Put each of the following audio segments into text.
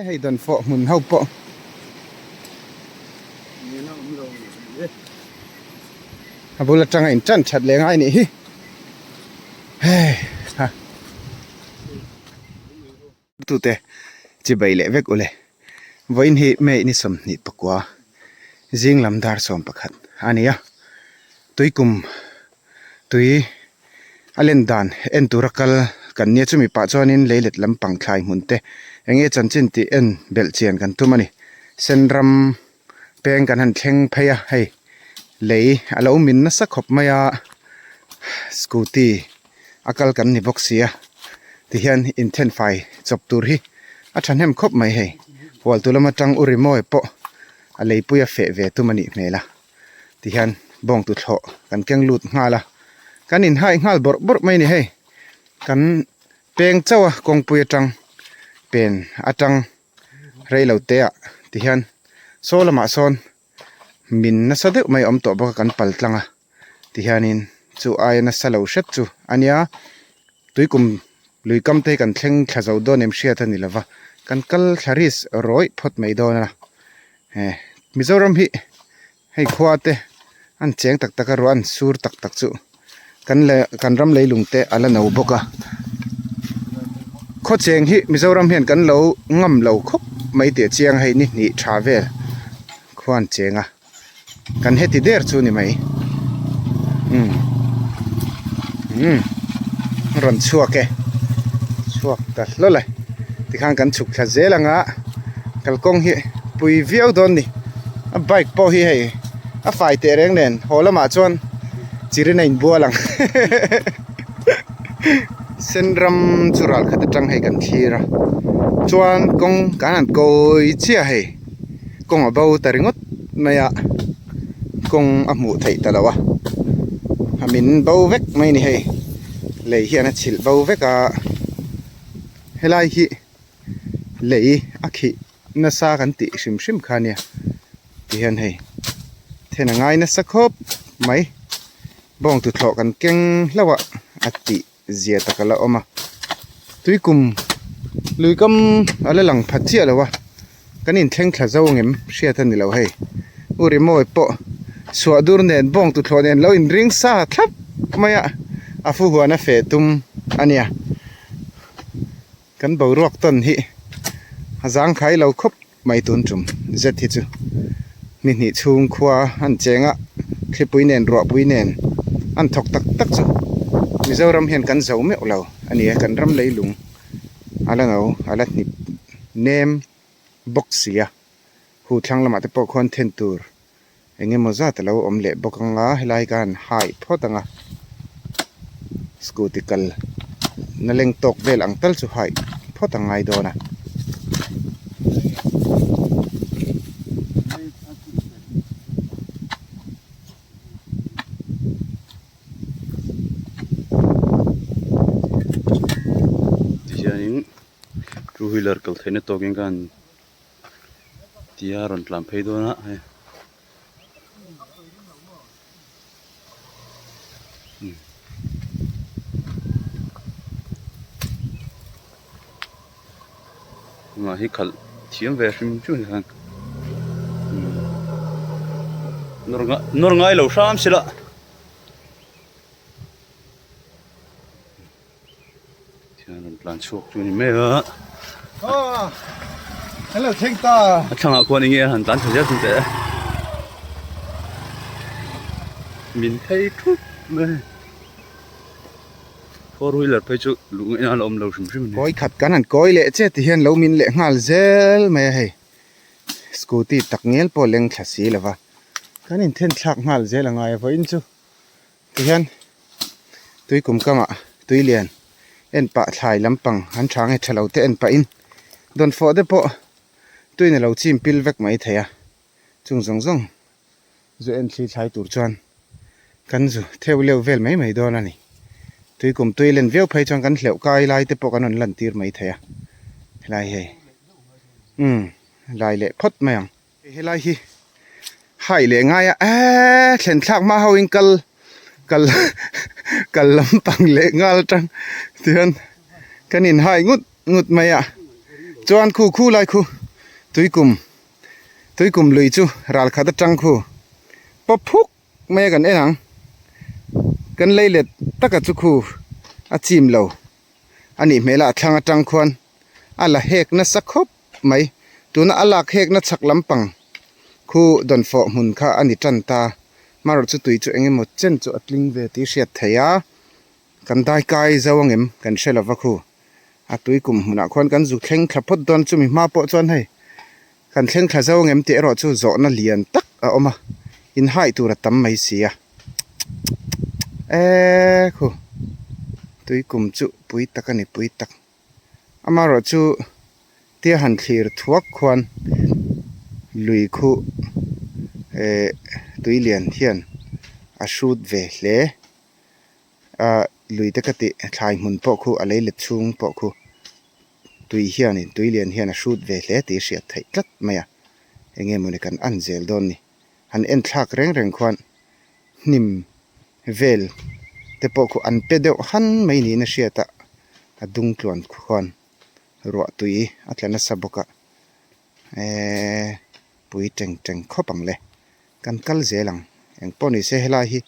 Hei dawnfawh hmun ho pawh. A bul atanga in tan that leh ngai nih hi. Hei ha. Tute chibai leh vek ule. Vawiin hi May ni 29 zing lam dar 11 a ni a. Tuikum tui a len dan en tura kal kan nia chumi pah chuanin leilet lampang thlai hmun te eng nge chanchin tih en belh chian kan tum a ni. Sen ram peng kan han thleng phei a hei lei a lo min nasa khawp mai a scooty a kal kan ni bawk si a tihian inthenfai chawp tur hi a thahnem khawp mai hei hualtu lama tang u rimawi pawh a leipui a feh ve tum a nih hmel a. Tihian bawng tuthlawh kan keng lut nghal a, kan inhai nghal bawrh bawrh mai a ni hei. Kan peng chauh a kawngpui atang pen atang rei lo te ah tihian saw lamah sawn min nasa deuh mai a awm tawh bawk a kan pal tlang a tihianin chu aia nasa lo hret chu a nia tuikum lui kam te hi kan thleng thla zo dawn em hriat a ni lova kan kal thla risk rawih phawt mai dawn a. He Mizoram hi hei khua te an cheng tak tak a ruah an sur tak tak chu kan le kan ram leilung te a la no bawk a khaw cheng hi Mizoram hian kan lo ngam lo khawp mai tih a chiang a hei ni hnih tha vel khua an cheng a kan heti der chu ni mai umm umm rawn chhuak e chhuak ta hlawl e tikhan kan chhuk thla zel ang a kalkawng hi pui viau dawn ni a bike pawh hi hei a fai teh reng nen haw lamah chuan chirin a inbual ang sen ram chu ral khat atang hei kan thlir a chuan kawng kan han kawi chiah hei. Kawng a bo ta ringawt mai a, kawng a hmuh theih ta lo a, a min bo vek mai a ni hei, lei hian a chhilh bo vek a, helai hi lei a khih nasa kan tih hrim hrim kha ania tihian hei then a ngai nasa khawp mai bawng tuthlawh kan keng hlauh a a tih. Zia tak a la awm a, tuikum lui kam a la lang phat chiah lo a, kan inthleng thla zo ngem hriat a ni lo hei. U Rimawi pawh suah dur nen bawng tuthlawh nen lo inring sa thlap mai a, a fu huan a feh tum a nia. Kan boruak tawn hi a zangkhai lo khawp mai tun tum zet hi chu ni hnih chhung khua an cheng a, thlipui nen ruahpui nen an thawk tak tak chu Mizoram hian kan zo meuh lo a ni a, kan ram leilung a la no a la hnip nem bawk si a, hu thlang lamah te pawh khuan then tur eng emaw zat a lo awm leh bawk ang a, helai khan hai phawt ang a, scooty kal na leng tawk vel ang tal chu hai phawt a ngai dawn a. Tihianin two wheeler kal theihna tawkin khan Tia rawn tlan phei dawn a hei mah hi khalh thiam ve hrim hrim a ni khan nawr nawr ngai lo hram sela. Thian rawn tlan chhuak chu a ni mai a. Hello thleng ta. A thlangah khuan enge a han tlan thla zel thung teh e. Min phei thup mai. Four wheeler phei chu luh ngaihna a la awm lo hrim hrim a ni. Kawi khat kan han kawi leh che ti hian lo min leh nghal zel mai a hei. Scooty tak ngial pawh leng thla si lova. Kan inthen thlak nghal zel a ngai a vawiin chu. Tihian tui kum kamah tui lian en pah thlai lampang an tha nge tha lo te en pahin dawnfawh te pawh tuin a lo chim pil vek mai thei a, chung zawng zawng zu en thli thlai tur chuan kan zu theu leuh vel mai mai dawn a ni. Tui kum tui len viau phei chuan kan hleuh kai lai te pawh kan rawn lan tir mai thei a, helai hei umm lai leh phawt mai ang. Helai hi hai leh ngai a eee thlen thlak hma ho in kal kal kal lampang leh nghal tang tihian kan in hai ngut ngut mai a. Chuan khu khu lai khu tuikum tuikum lui chu ral khat atang khu pawp phuk mai a kan en ang. Kan lei let taka chu khu a chim lo a nih hmel a a thlang atang khuan a la hek nasa khawp mai. Tuna a lak hekna chhak lampang khu dawnfawh hmun kha a ni tan ta. Hmarawh chu tui chu eng emaw chen chu a tling ve tih hriat theih a. Kan dai kai zo angem kan hre lova khu. A tui kum hmunah khuan kan zu thleng thla phawt dawn chumi hma pawh chuan hei kan thleng thla zo angem tih erawh chu zawhna lian tak a awm a, inhai tur a tam mai si a. Eee khu tui kum chu pui tak a ni pui tak. Amaherawh chu tia han thlir thuak khuan lui khu eh tui lian hian a hrut ve hle a lui te ka tih thlai hmun pawh khu a lei let chhung pawh khu tui hianin tui lian hian a hrut ve hle tih a hriat theih tlat mai a eng nge mawni kan en zel dawn ni han en thlak reng reng khuan hnim vel te pawh khu an pe deuh han mai niin a hriat a a dung tluan khuan ruah tui a tla nasa bawk a eeee pui teng teng khawp ang le kan kal zel ang engpawh ni se helai hi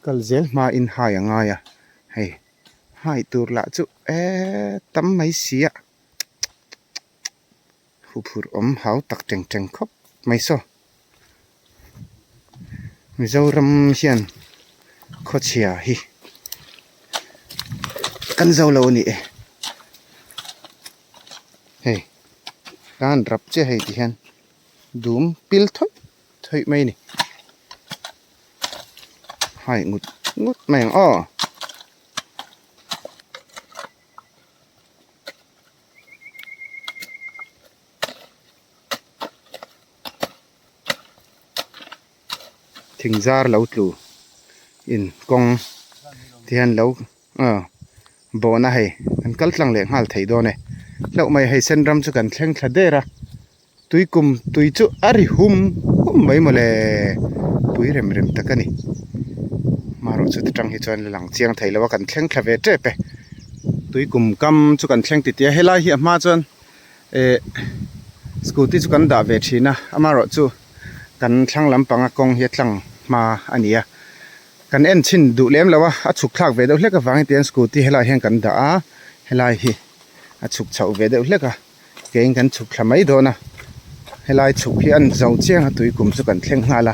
kal zel hmain hai a ngai a hei hai tur lah chu eeee tam mai si a. Huphurh awm hau tak teng teng khawp mai saw. Mizoram hian khawchhia hi kan zo lo a ni e. Hei kan rap chiah hei ti hian dum pil thawih thawih mai a ni. Hai ngut ngut mai ang aw. Thing zar lo tlu in kawng te hian lo aw bawhna hei an kal tlang leh nghal thei dawn e hlauh mai hei sen ram chu kan thleng thla der a. Tui kum tui chu a ri hum hum mai mawle pui rem rem tak a ni marawh chu tang hi chuan la lang chiang thei lo a kan thleng thla ve tep e tui kum kam chu kan thleng titi a helai hi a hma chuan eh scooty chu kan dah ve thin a amarawh chu kan thlang lampanga kawng hi a tlang hma a ni a kan en chhin duh lem lo a a chhuk thlak ve deuh hlek avangin tihian scooty helai hian kan dah a helai hi a chhuk chhoh ve deuh hlek a. Keiin kan chhuk thla mai dawn a, helai chhuk hi a zo chiang a tui kum chu kan thleng nghal a,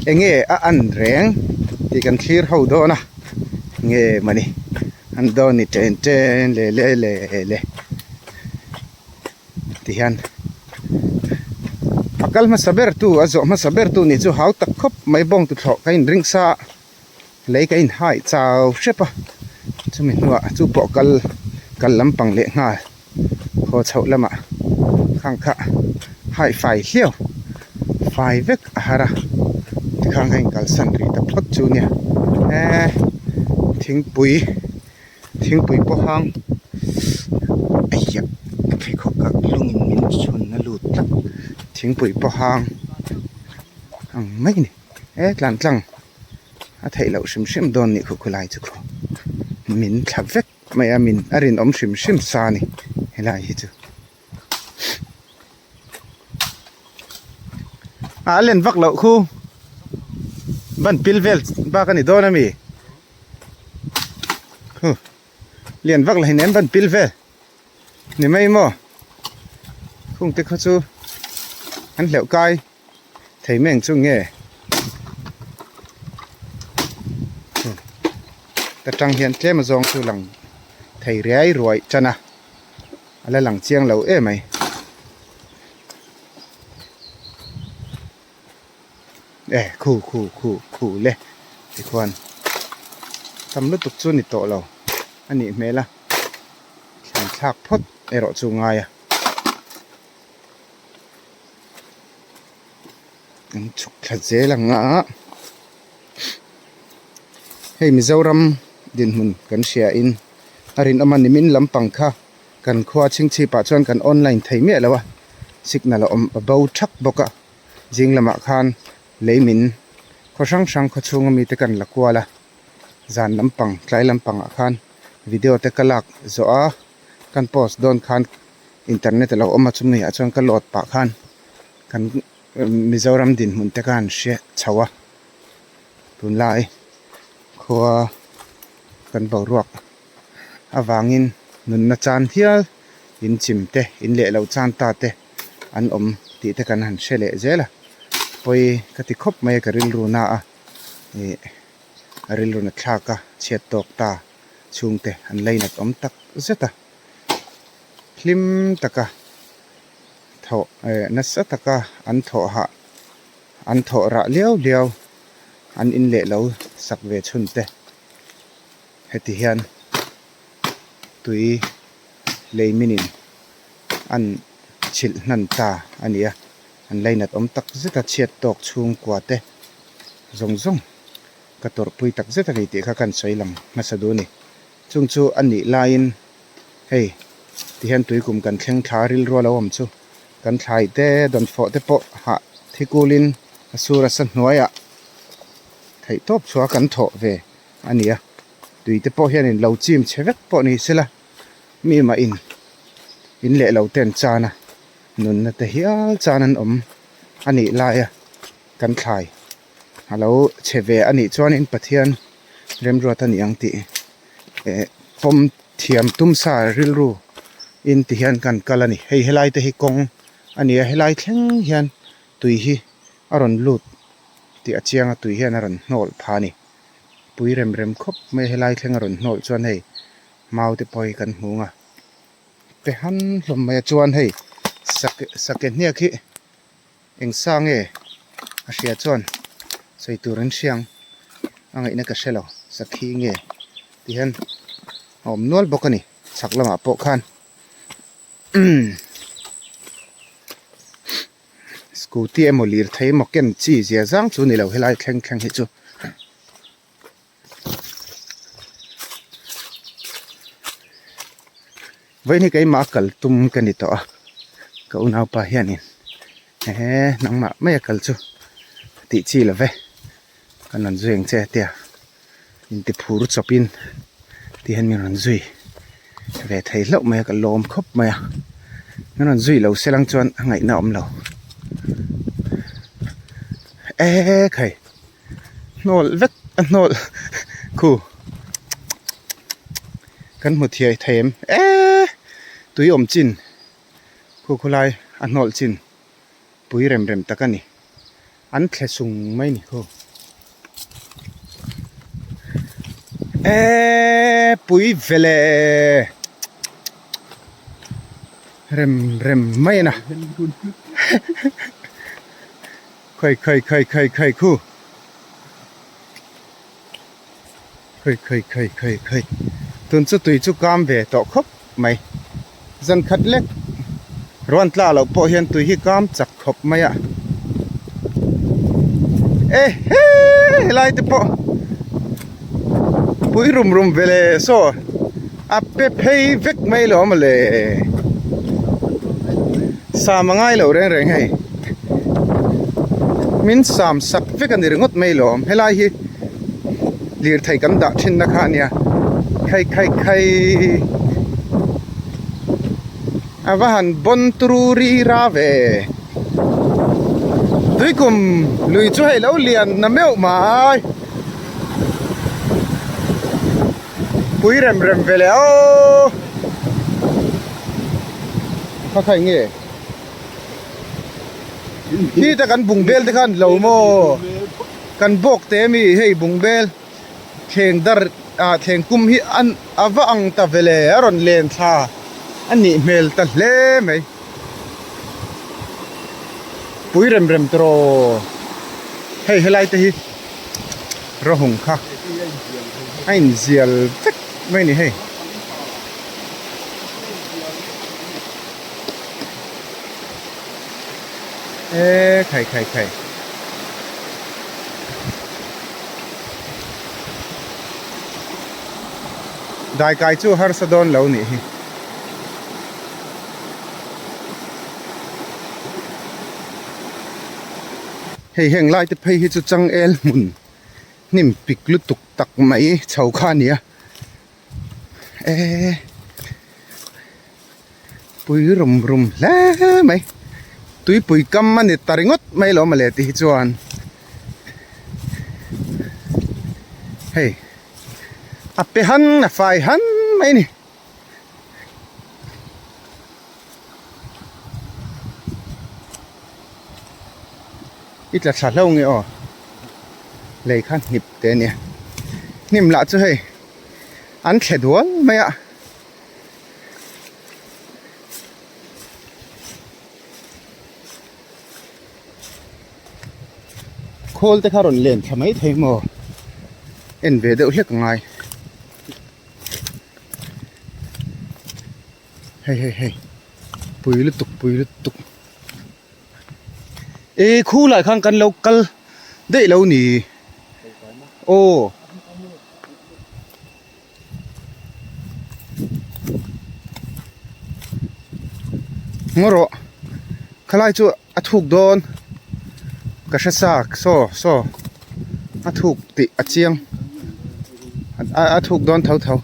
enge a an reng tih kan thlir ho dawn a, nge mawni an dawn ni chen chen le le le le tihian a kal hmasa ber tu a zawh hmasa ber tu nih chu hau tak khawp mai bawng tuthlawh ka inring sa a. Lei ka inhai chau hrep a, chumi hnuah chu pawh kal kal lampang leh nghal haw chhoh lamah khang kha hai fai hliau fai vek a har a tikhan ka inkalsan rih ta phawt chu nia eee thingpui thingpui pawh hang eiah pheikhawk ka lungin min chhun a lut tlat thingpui pawh hang ang mai a ni e tlan tlang. A theih loh hrim hrim dawn nih khu khulai chu khaw min thla vek mai a min a rinawm hrim hrim sa a ni helai hi chu ah a len vak loh khu ban pil vel bak a ni dawn a mi khu lian vak lo hi nen ban pil vel ni mai maw khung te khaw chu an hleuh kai. Thei meng chu nge ta tang hian tlem a zawng chu lang thei riai ruai tan a a la lang chiang lo em mai e khu khu khu khu le tikhuan tam lutuk chu ni tawh lo a nih hmel a thlan thlak phawt erawh chu ngai a. Kan chhuk thla zel ang a hei Mizoram dinhmun kan hria in a rinawm a nimin lampang kha kan khua chhingchhip ah chuan kan online thei miah lo a signal a awm a bo thak bawk a zing lamah khan lei min khaw hrang hrang khaw chhunga mite kan la kual a zan lampang tlai lampang ah khan video te ka lak zawh a kan post dawn khan. Internet a lo awm a chumi ah chuan ka load pah khan kan Mizoram dinhmun te khan hria chho a tunlai khua kan boruak avangin nunna chan hial in chim te in leh lo chan ta te an awm tih te kan han hre leh zel a pawi ka ti khawp mai a ka rilru na a ih a rilru na thlak a chhiat tawk ta chhungte an lainat awm tak zet a hlim taka thawh eh nasa taka an thawh hah an thawh rah liau liau an in leh lo sak ve chhun te heti hian tui lei minin an chhilh hnan ta a ni a an lainat awm tak zet a chhiat tawk chhungkua te zawng zawng ka tawrhpui tak zet a ni tih kha ka han sawi lang hmasa duh a ni. Chung chu a nih laiin hei tihian tuikum kan thleng thla rilru a lo awm chu kan thlai te dawnfawh te pawh hah thikulin a sur a sa hnuaiah theih tawp chhuah kan thawh ve a ni a, tui te pawh hianin lo chim chhe vek pawh ni sela mi mah in in leh lo te an chan a nunna te hial chan an awm a nih laia kan thlai. A lo chhe ve a nih chuanin Pathian remruat a ni ang tih eh pawm thiam tum sa rilru in ti hian kan kal a ni. Hei helai te hi kawng a ni a helai thleng hian tui hi a rawn lut tih a chiang a tui hian a rawn hnawl pha a ni. Pui rem rem khawp mai helai thleng a rawn hnawl chuan hei mau te pawh hi kan hmu ang a pe han hlawm mai a chuan hei sake hniak hi. Eng sa nge a hria chuan sawi tur an hria ang a ngaihna ka hre lo sakhi nge ti hian a awm nual bawk a ni chhak lamah pawh khan scooty emaw lirthei emaw ken chi zia zang chu ni lo helai thleng thleng hi chu. Vawiin hi keimah a kal tum ka ni tawh a ka unaupa hianin ehe nangmah mai a kal chu tih chi lo ve kan rawn zui ang che tia inti phur chawpin ti hian min rawn zui ve thei hlauh mai a ka lawm khawp mai a min rawn zui lo se lang chuan a ngaihna a awm lo ekhai. Hnawl vek a hnawl khu kan hmu thiai thei em eee tui awm chin khu khawlai a hnawl chin pui rem rem tak a ni an thle sung mai ni khu eee pui vele rem rem mai a na. Khawi khawi khawi khawi khawi khu khawi khawi khawi khawi khawi tun chu tui chu kam ve tawh khawp mai zan khat lek ruan tla loh pawh hian tui hi kam chak khawp mai a e he helai te pawh pui rum rum ve le saw a pe phei vek mai lo maw le sam a ngai lo reng reng hei min sam sak vek a ni ringawt mai lo helai hi lirthei kan dah thin na kha a nia khai khai khai a va han bawn turu ri ra ve tuikum lui chu hei lo lian na meuh mai. Pui rem rem ve leh aw kha kha eng nge khi te kan bungbel te khan lo maw kan bawk te ami hei bungbel thleng dar ah thleng kum hi an a va ang ta ve le a rawn len thla a nih hmel ta hle mai pui rem rem tawh hei helai te hi. Rawhung kha a inzial vek mai a ni hei. E khai khai khai. Daikai chu harsa dawn lo nih hi. Hei heng lai te phei hi chu changel hmun hnim pik lutuk tak mai chho kha a ni a eee. Pui rum rum hle mai. Tuipui kam a ni ta ringawt mai lo mawle tih hi chuan hei a pe han a fai han mai a ni. I tla thla hlo nge aw lei kha hnip te a nia hnim lah chu hei an thle dual mai a. Khawl te kha rawn len thla mai thei maw en ve deuh hlek angai hei hei hei pui lutuk pui lutuk e khulai khan kan lo kal daih lo ni aw. Ngaw rawh khalai chu a thuk dawn ka hre sa saw saw a thuk tih a chiang a thuk dawn tho tho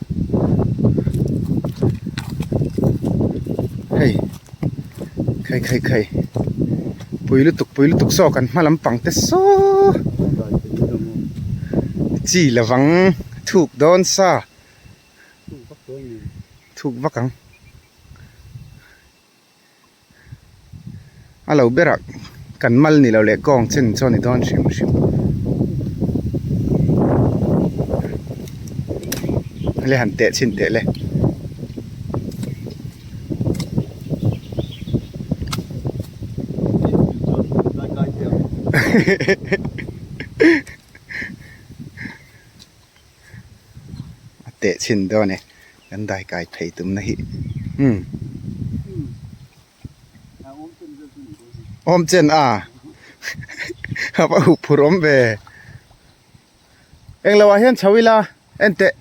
hei khai khai khai pui lutuk pui lutuk saw kan hma lampang te saw chi lovang. Thuk dawn sa. Thuk vak ang. A lo berah kan mal ni lo leh kawng chen chu a ni dawn hrim hrim. Le han teh chhin teh le. A teh chhin dawn e kan dai kai phei tumna hi umm awm chen a a va huh phur awm ve englo ah hian chho ila en teh.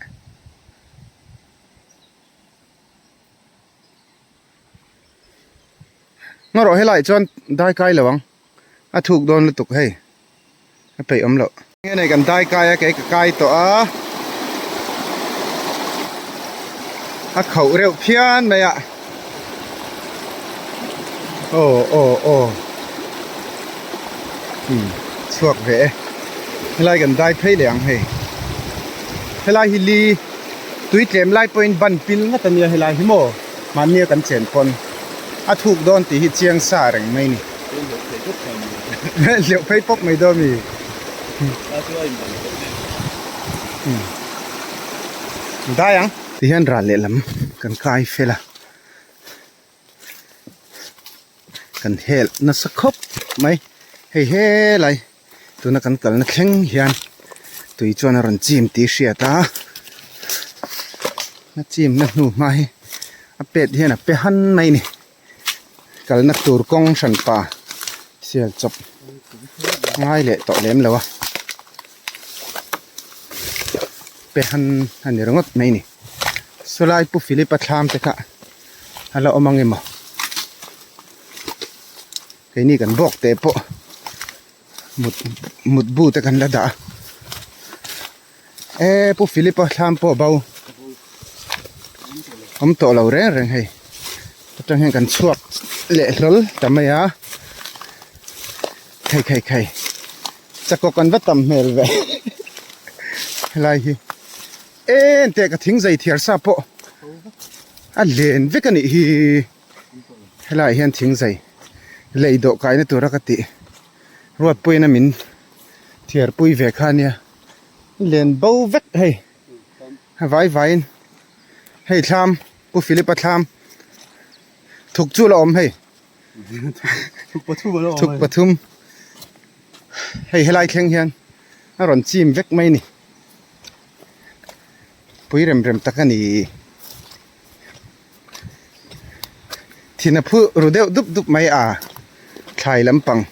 Ngaw rawh helaiah chuan dai kai lo ang a thuk dawn lutuk hei a peih awm loh. Nge nei kan dai kai a kei ka kai tawh a a khauh reuh phian mai a aw aw aw umm chhuak ve e helai kan dai phei leh ang hei helai hi li tui tlem lai pawhin ban pil ngat a nia helai hi maw. Mahnia kan chen pawn a thuk dawn tih hi chiang sa reng mai ni. Hleuh phei pawp mai dawn mi. Dai ang. Ti hian ral lehlam kan kai fel a. Kan hel nasa khawp mai. Hei helai tuna kan kalna thleng hian tui chuan a rawn chim tih hriat a a chim na hnu hma hi a pet hian a pe han mai a ni kalna tur kawng hran pa sial chawp ngai leh tawh lem lo a pe han a ni ringawt mai a ni sawlai pu Philip a thlam te kha a la awm ang emaw. Keini kan bawk teh pawh mut mut bu te kan la dah a e pu Philip a thlam pawh bo awm tawh lo reng reng hei atang hian kan chhuak leh hlawl ta mai a khai khai khai chakawk an va tam hmel ve helai hi en teh ka thing zai thiar sa pawh a len vek a nih hi. Helaiah hian thingzai lei dawh kaina tura ka tih ruatpuiin a min thiarpui ve kha ania len bo vek hei a vai vaiin hei thlam Pu Philip a thlam thuk chu la awm hei thuk pathum hei helai thleng hian a rawn chim vek mai a ni pui rem rem tak a ni. Thin a phu ru deuh dup dup mai a, thlai lampang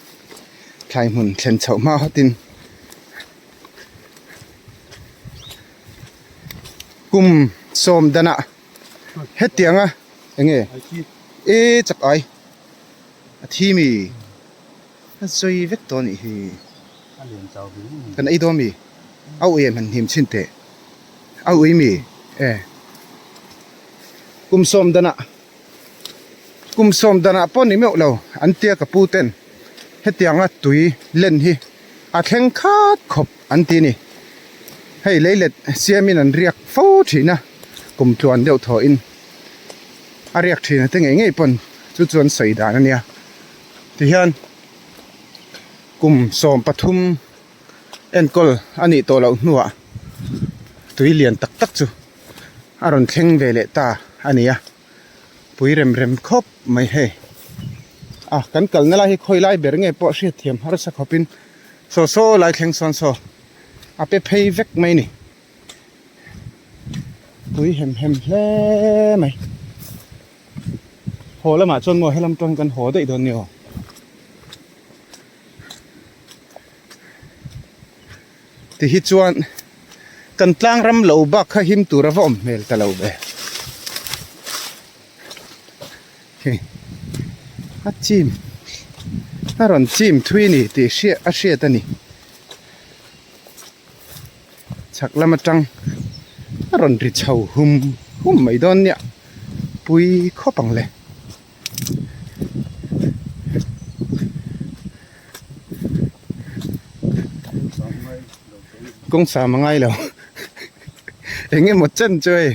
thlai hmun thlen chhoh hma hawtin kum sawm danah hetianga eng nge e chak ai a thi mi a sawi vek tawh a nih hi kan ei dawn mi a ui em han hnim chhin teh. A ui mi e. Kum sawm danah. Kum sawm danah pawh ni meuh lo an tia ka pu ten hetianga tui len hi a thleng khat khawp an ti ni. Hei leilet siamin an riak fo thin a, kum tluan deuh thawhin a riak thin a te ngei ngei pawn chu chu an sawi dan a nia. Tihian kum 13 enkawl a nih tawh loh hnuah tui lian tak tak chu a rawn thleng ve leh ta a ni a. Pui rem rem khawp mai hei. A kan kalna lai hi khawi lai ber nge pawh hriatthiam harsa khawpin saw saw lai thleng sawn saw a pe phei vek mai ni. Pui hem hem hle mai. Haw lamah chuan maw helam tawng kan haw daih dawn ni aw. Ti hi chuan kan tlang ram lo bak kha him tur a va awm hmel ta lo ve. Hei a chim a rawn chim thui a ni tih hriat a hriat a ni. Chhak lam atang a rawn ri chho hum hum mai dawn nia pui khawp ang le. Kawng sam a ngai lo eng emaw chen chu hei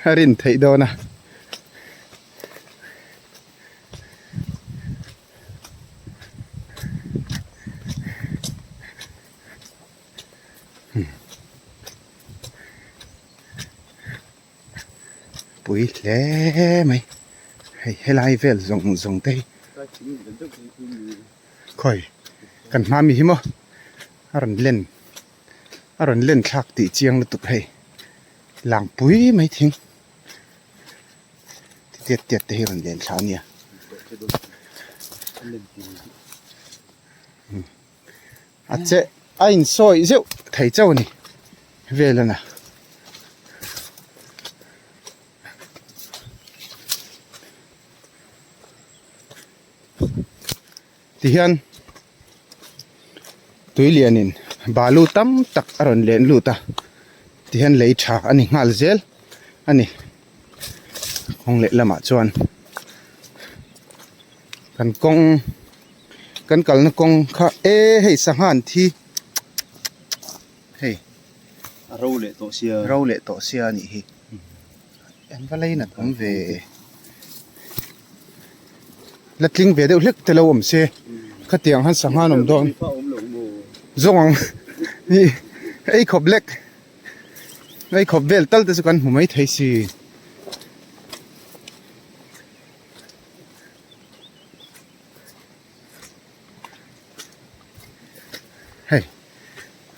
a rin theih dawn a. Pui hle mai hei helai vel zawng zawng te hi khawi kan hma mi hi maw a rawn len a rawn len thlak tih chiang lutuk hei lang pui mai thing tiat tiat te hi a rawn len thla a nia. A che a insawi zeuh thei chauh a ni vel a na. Tihian tui lianin balu tam tak a rawn len lut a tihian lei tha a ni nghal zel a ni kawng lehlamah chuan kan kawng. Kan kalna kawng kha e hei sangha an thi hei a ro leh tawh sia ro leh tawh sia a nih hi an va lei nat awm ve la tling ve deuh hlek te lo awm se khatiang han sangha an awm dawn zawng ang hi ei khawp lek ei khawp vel tal te chu kan hmu mai thei si. Hei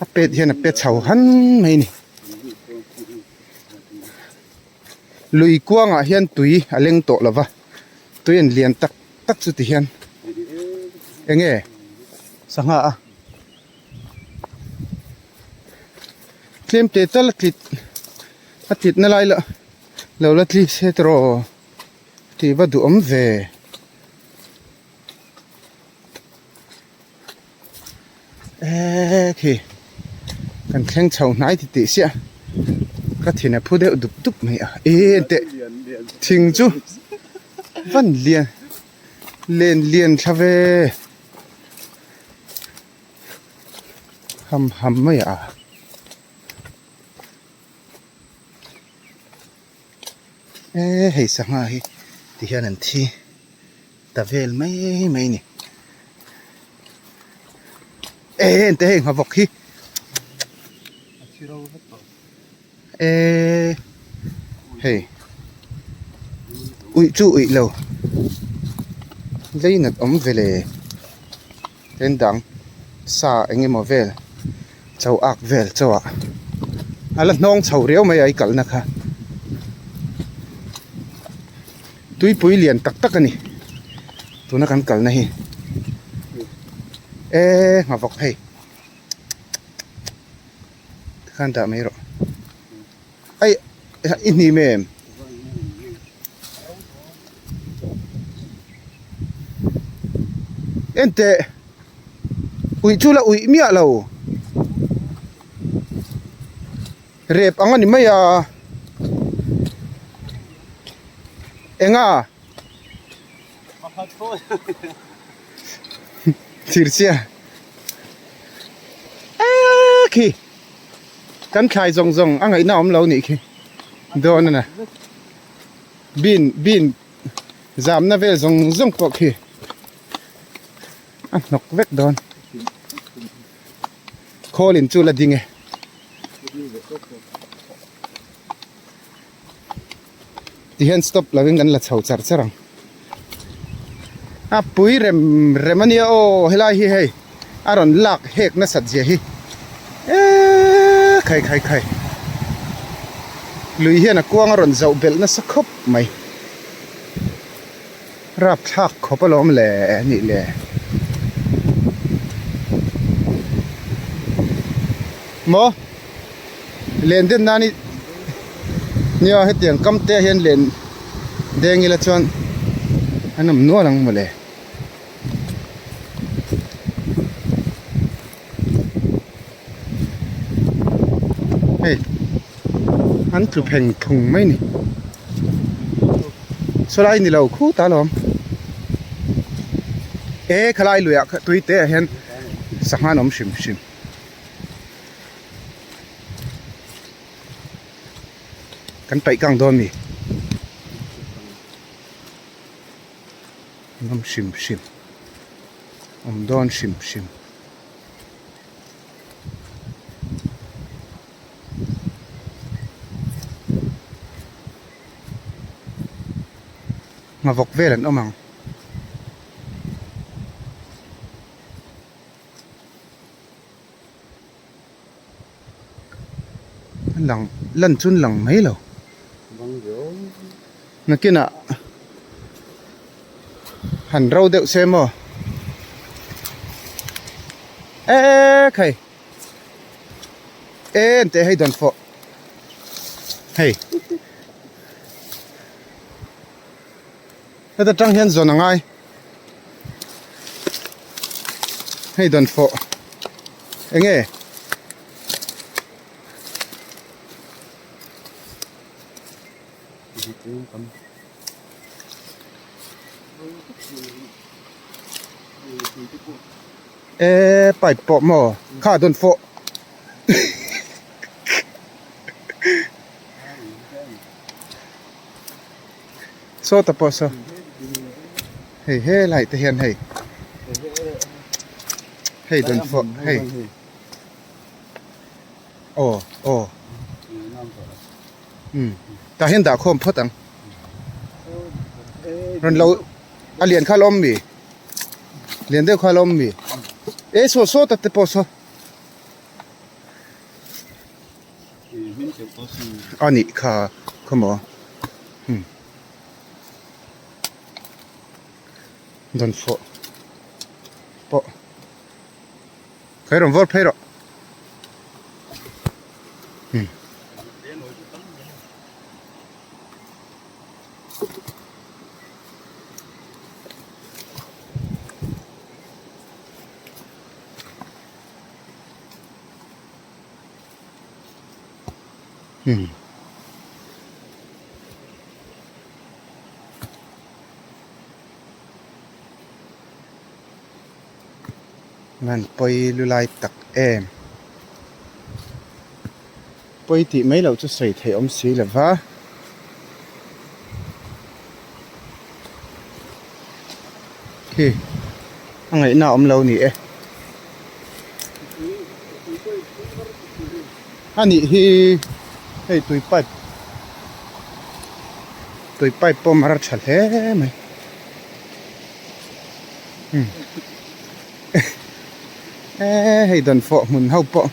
a pet hian a pe chho han mai a ni lui kuangah hian tui a leng tawh lo va tui an lian tak tak chu ti hian eng nge sangha a tlem te tal a tlit a tlit na lai lah lo la tli se tawh aw. Tih va duh awm ve. Eee khi kan thleng chho hnai ti tih siah ka thin a phu deuh dup dup mai a eee teh thing chu van lian len lian thla ve ham ham mai a. E hei sangha hi ti hian an thi ta vel mai mai a ni e ente hei nghavawk hi e hei uih chu uih lo lei nat awm ve le. Then dang sa eng emaw vel cho ak vel chauh ah a la hnawng chho riau mai a i kalna kha tuipui lian tak tak a ni tuna kan kalna hi e nghavawk hei tikhan dah mai rawh. Ai i hnim em? Enteh uih chu la uih miah lo rep ang a ni mai a enga. Thir chhia eee khi kan thlai zawng zawng a ngaihna awm lo nih khi dawn a na bean bean zamna vel zawng zawng pawh khi a hnawk vek dawn khawl in chu la ding e. Ti hian stop lo in kan la chho char char ang. A pui rem rem a nia aw helai hi hei a rawn lak hek nasat zia hi eeee khai khai khai lui hian a kuang a rawn zoh belh nasa khawp mai rapthlak khawp alawm le nih le. Maw. Len den nan i nia hetiang kam te ah hian len deng ila chuan an awm nual ang mawle. Hei an tlu pheng phung mai ni sawlai ni lo khut a lawm e khalai luiah tui te ah hian sangha an awm hrim hrim. Kan paih kang dawn mi? An awm hrim hrim. Awm dawn hrim hrim. Nghavawk vel an awm ang. Lang lan chu an lang mai lo nakinah han ro deuh se maw eee khai eee an teh hei dawn fawh hei heta tang hian zawn a ngai hei dawn fawh eng nge e pipe pawh maw kha dawn fawh. Sawta pawh saw hei helai te hian hei hei dawn fawh hei aw aw umm tah hian dah khawm phawt ang rawn lo a lian kha a la awm mi lian deuh kha a la awm mi e saw sawta te pawh saw. A nih kha khaw maw umm dawn fawh pawh phei rawn vawr phei rawh umm. Van pawi lu lai tak em pawi tih mai loh chu sawi theih awm si lo va khi a ngaihna a awm lo ni e. A nih hi hei tui pipe tui pipe pawh mar a tha hle mai umm eee hei dawnfawh hmun ho pawh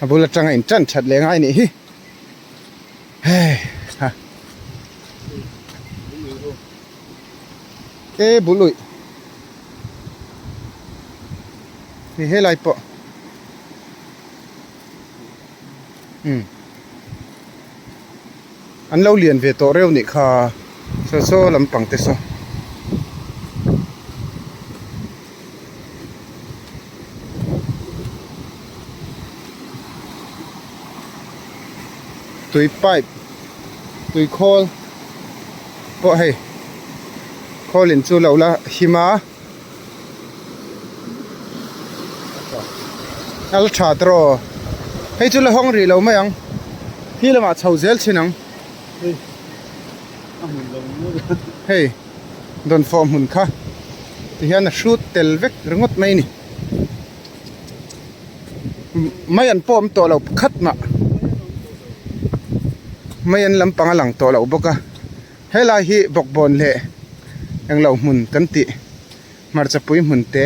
a bul atanga in tan that leh ngai a nih hi hei ha. E bul uih hei helai pawh umm an lo lian ve tawh reuh nih kha saw saw lampang te saw. Tui pipe. Tui khawl pawh hei khawl in chu lo la him a a la tha tawh hei chu la hawng rih lo mai ang khi lamah chho zel thin ang hei dawnfawh hmun kha tihian a hrut tel vek ringawt mai a ni. Mai an pawh awm tawh lo pakhat mah mai an lampang a lang tawh loh bawk a helai hi bawkbawn leh englo hmun kan tih hmarcha pui hmun te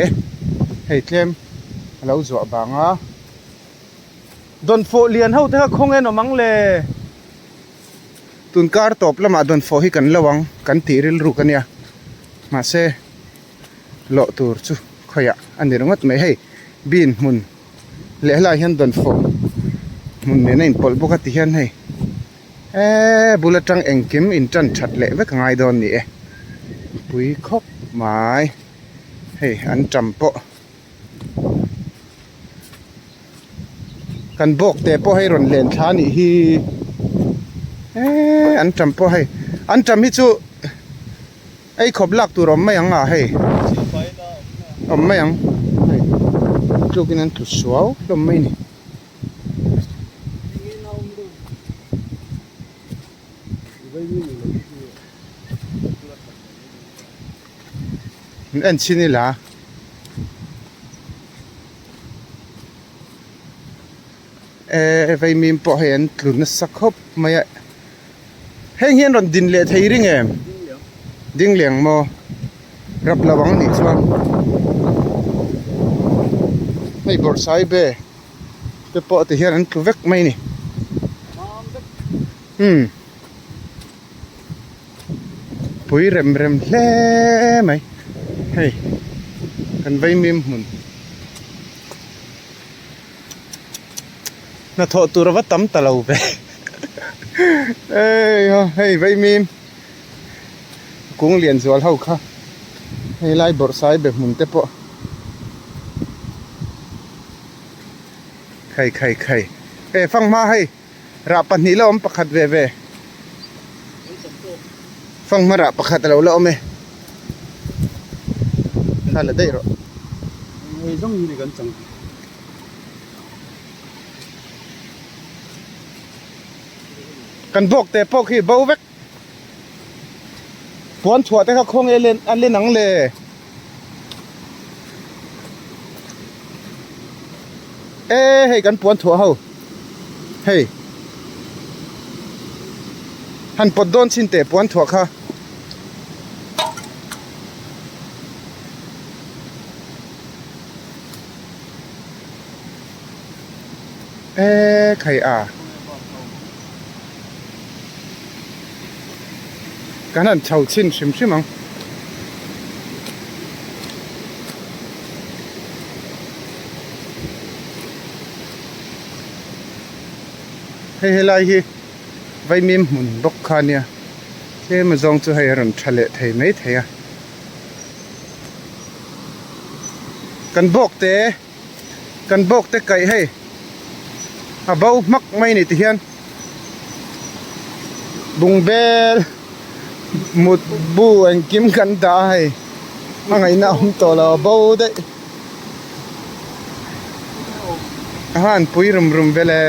hei tlem a lo zuah vang a dawnfawh lian ho te kha khawnge an awm ang le tun kar tawp lamah dawnfawh hi kan lo ang kan tih rilruk a nia mahse. lawh tur chu khawiah a ni ringawt mai hei bean hmun leh helaiah hian dawnfawh hmun nen a inpawlh bawk a ti hian hei eee bul atang engkim in tan that leh vek a ngai dawn a ni e pui khawp mai hei an tam pawh. Kan bawk te pawh hei rawn len thla anih hi eee an tam pawh hei an tam hi chu ei khawp lak tur awm mai ang a hei awm mai ang hei tlukin an tlu suau hlawm mai a ni. En chhin ila. Ehh vaimim pawh hei an tlu nasa khawp mai a heng hian rawn din leh thei ring em ding leh ang maw rap lo ang nih chuan hei bawrhsaibe te pawh ti hian an tlu vek mai a ni umm pui rem rem hle mai hei kan vaimim hmun. Hnathawh tur a va tam ta lo ve eiha hei vaimim kung lian zual ho kha hei lai bawrhsai be hmun te pawh khai khai khai e fanghma hei rah pahnih la awm pakhat ve ve fanghma rah pakhat a lo la awm e kha la daih rawh. Kan bawk te pawh khi bo vek puan chhuah te kha khaw nge len a len ang le e hei kan puan chhuah ho hei han pawt dawn chin teh puan chhuah kha. E khai a kan han chho chhin hrim hrim ang hei helai hi vaimim hmun bawk kha ania tlem azawng chu hei a rawn tha leh thei maithei a. Kan bawk te kan bawk te kaih hei a bo hmak mai ni tihian bungbel mut bu engkim kan dah a hei a ngaihna a awm tawh lo a bo daih a han pui rum rum vel e.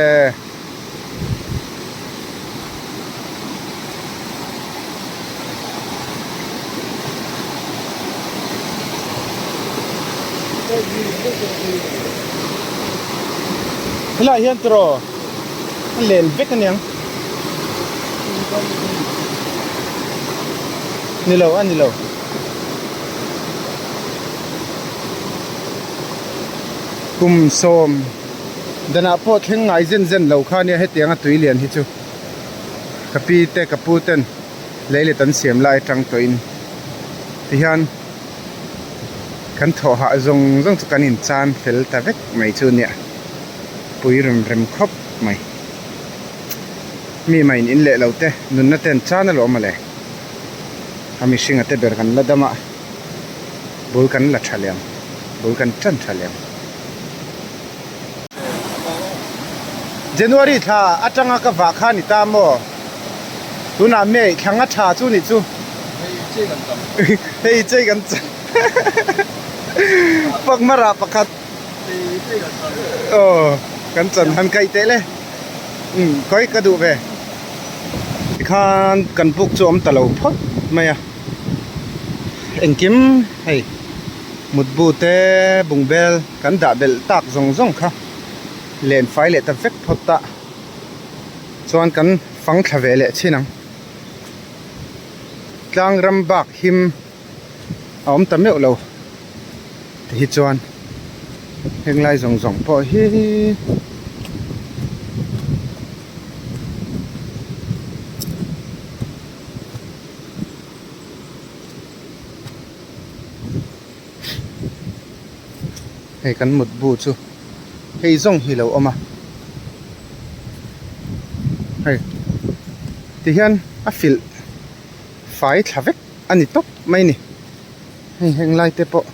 Helaiah hian tiraw a len vek aniang ni lo a ni lo. Kum sawm. Danah pawh thleng ngai zen zen lo kha nia hetianga tui lian hi chu ka pi te ka pu ten lei let an siam lai atang tawhin tihian kan thawh hah zawng zawng chu kan inchan fel ta vek mai chu nia pui rem rem khawp mai mi mah in in leh lo te nunna ten chan alawm mawle a mihringa te ber kan la dam a bul kan la tha leh ang bul kan tan tha leh ang. January thla atanga ka vah kha ni ta maw? Tunah May thla nga tha chu nih chu. Hei chei kan cham. Pakmara pakhat. Aw kan chan han kaih teh le. Umm kawi ka duh ve. Tikhan kan buk chu a awm ta lo phawt mai a. Engkim hei mutbu te bungbel kan dah belh tak zawng zawng kha len fai leh ta vek phawt a. Chuan kan fang thla ve leh chin ang. Tlang ram bak him a awm ta meuh lo ti hi chuan heng lai zawng zawng pawh hi Hei kan mutbu chu hei zawng hi lo awm a hei tihian a filh fai thla vek a ni tawp mai a ni hei heng lai te pawh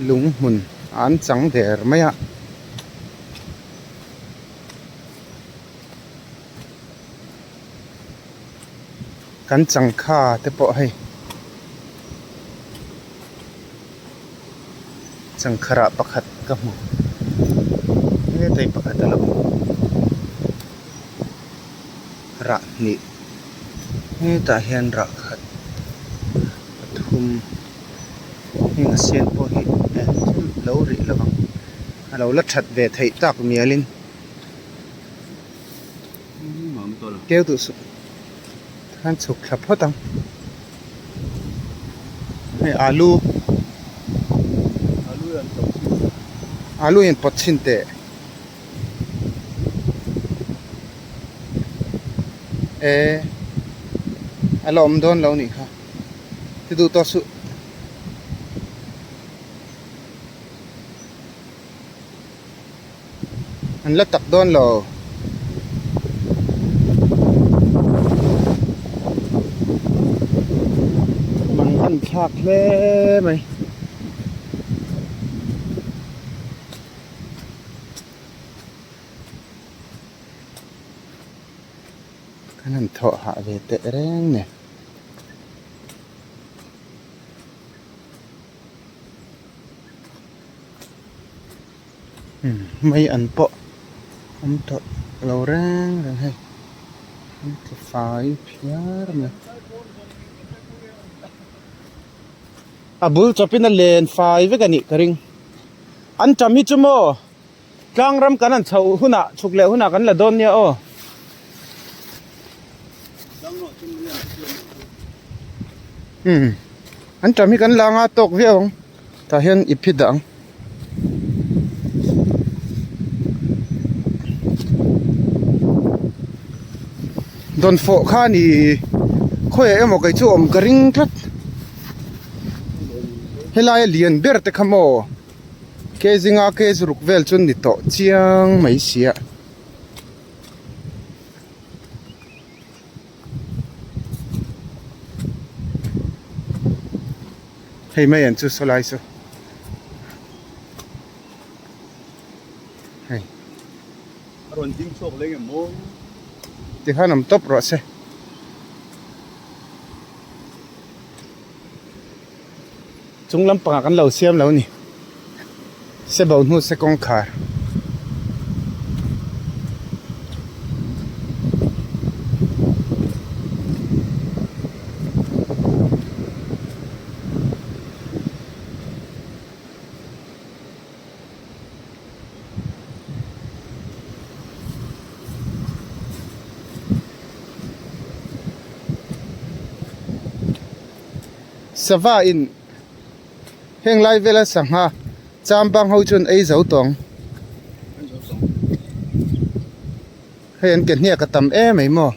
lung hmun an chang der mai a. Kan changkha te pawh hei changkha rah pakhat ka hmu hetlai pakhat a lo awm rah hnih hetah hian rah khat pathum heng a sen pawh hi lo rih lo ang a lo la that ve theih tak mialin. Keu duh suh khan chhuk thla phawt ang hei alu alu in pawt chhin teh e a la awm dawn lo nih kha ti duh tawh suh. An la tak dawn lo. Mang an thlak hle mai. Kan han thawh hah ve teh reng nen. Mai an pawh awm tawh lo reng reng hei an tla fai phiar mai a bul chawpin a len fai vek a nih ka ring an tam hi chu maw tlang ram kan han chhoh hunah chhuk leh hunah kan la dawn nia aw. An tam hi kan la anga tawk viau ang. Tah hian i phi dah ang. Dawnfawh kha ni khawiah emaw kei chu awm ka ring tlat. Helai a lian ber te kha maw ke zinga ke zuruk vel chu ni tawh chiang mai sia. Hei mai an chu saw lai chu hei a rawn ding chhuak leng em maw tikhan awm tawp rawh se chung lampangah kan lo siam lo ni se bo hnu se kawngkhar. Sava in heng lai vela sangha cham bang ho chuan ei zo tawng hei an ke hniak a tam em mai maw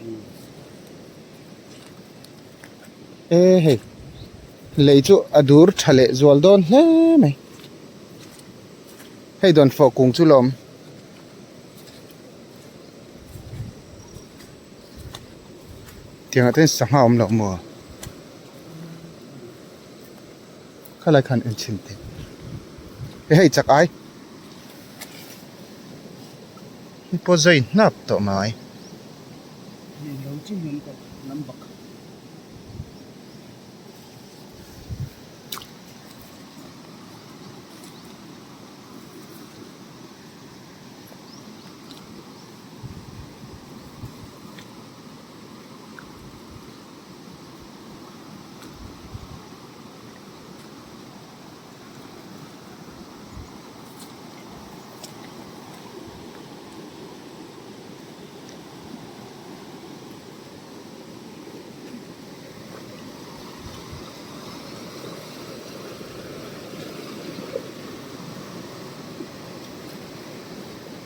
e hei lei chu a dur tha leh zual dawn hle mai hei dawnfawh kung chu la awm. Tiangah te hian sangha a awm loh maw? Khalai khan en chhin teh. E hei chak ai. Hei pawh zai hnap tawh mai.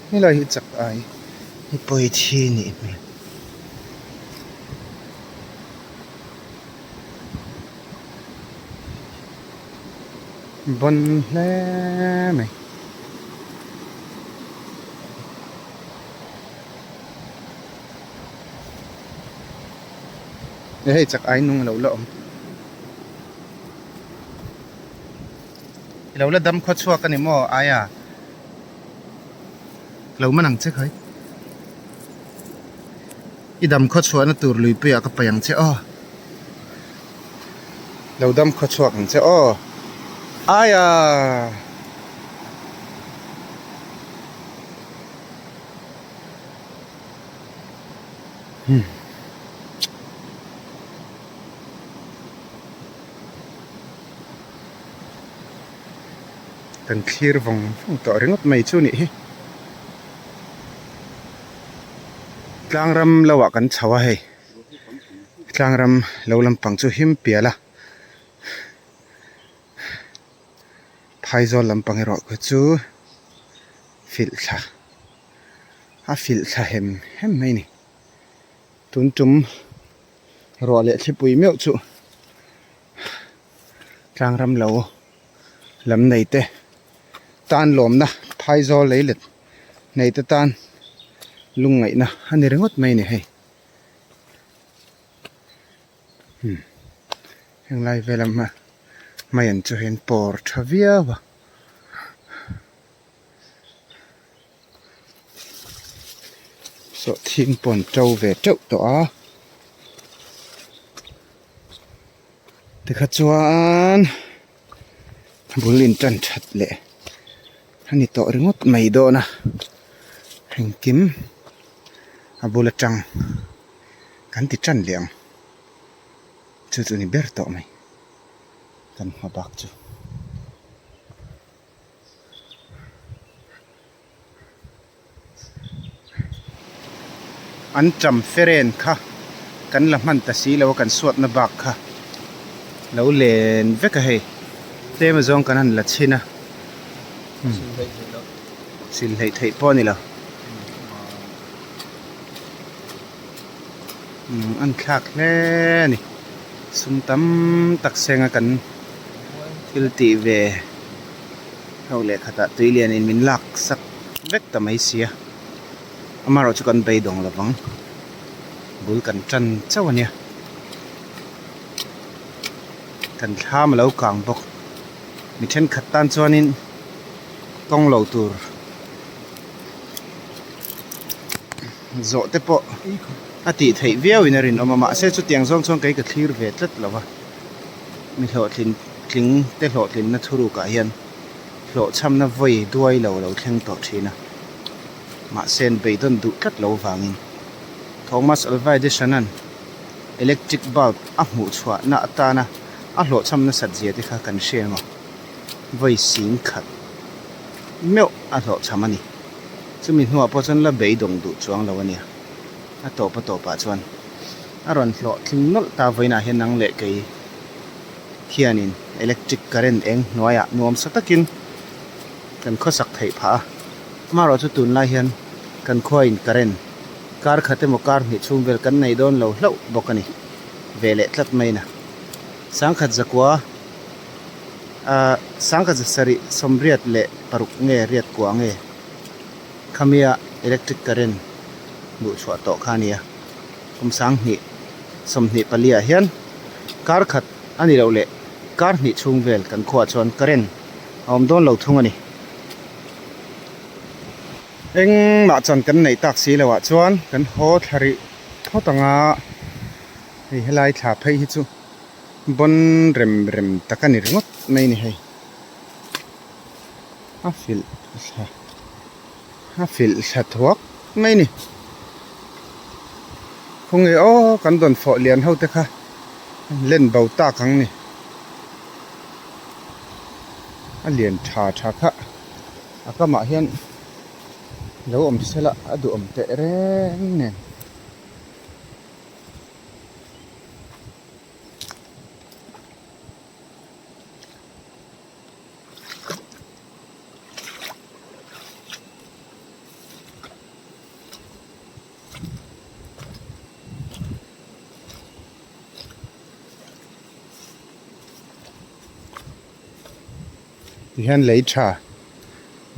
Helai hi chak ai hi pawi thi nih hmel. Bon hle mai. Hei chak ai nung alo la awm. Ilo la dam khaw chhuak ani maw aia lo man ang che khai. I dam khaw chhuahna tur luipuiah ka paih ang che aw. Lo dam khaw chhuak ang che aw. Aia. Kan thlir vawng vawng tawh ringawt mai chu nih hi. Tlangram lo ah kan chho a hei tlangram lo lampang chu him pial a phaizawl lampang erawh kha chu filh thla a filh thla hem hem mai a ni tun tum ruah leh thlipui meuh chu tlangram lo lam nei te tan lawmna phaizawl lei let nei te tan lungngaihna a ni ringawt mai a ni hei umm henglai vel a hmai an chu hian pawr tha viau a. Sawhthing pawh an to ve teuh tawh a tikha chuan bul in tan that leh a ni tawh ringawt mai dawn a engkim a bul atang kan ti tan leh ang chu chu a ni ber tawh mai kan hma bak chu. An ṭam feren kha kan la hman ta si lo a kan suatna bak kha lo len vek a hei tlem azawng kan han la chhin a sil hleih theih pawh a ni lo an thlak hle a ni sum tam tak seng a kan thil tih ve ho leh khatah tui lian in min lak sak vek ta mai sia amaherawh chu kan beidawng lo vang bul kan tan chauh a nia kan thlam a lo kang bawk mi thenkhat tan chuanin kawng lo tur zawh te pawh a tih theih viau in a rinawm a mahse chutiang zawng chuan kei ka thlir ve tlat lo va mi hlawhtlin tling te hlawhtlinna thurukah hian hlawhchhamna vawi duai lo lo thleng tawh thin a mahse an beidawn duh tlat lo vangin Thomas Alva Edison an electric bulb a hmuh chhuahna atana a hlawhchham nasat zia te kha kan hria emaw vawi sing khat meuh a hlawhchham a ni. Chumi hnuah pawh chuan la beidawng duh chuang lo a nia. A tawp a tawpah chuan a rawn hlawhtling nawlh ta vawiinah hian nang leh kei hianin electric current eng hnuaiah nuamsa takin kan khawsak theih phah a. Amaherawh chu tunlai hian kan khuain current kar khat emaw kar hnih chhung vel kan nei dawn lo hlauh bawk a ni ve leh tlat mai na. Sangkhat zakua ah sangkhat zasarih sawmriat leh paruk nge riat kua nge Khamia electric current luh chhuah tawh kha a nia. Kum sanghnih 24 ah hian kar khat a ni loh leh kar hnih chhung vel kan khuaah chuan current a awm dawn lo thung a ni. Engmah chan kan neih tak si loh ah chuan kan haw thla rih phawt ang a. Hei helai thla phei hi chu bawn rem rem tak a ni ringawt mai a ni hei. A filh thla a filh thla thuak mai a ni. Khawnge aw kan dawn fawh lian ho te kha len bo tak ang ni. A lian tha tha kha a kamah hian lo awm sela a duhawm teh reng nen. Tihian lei tha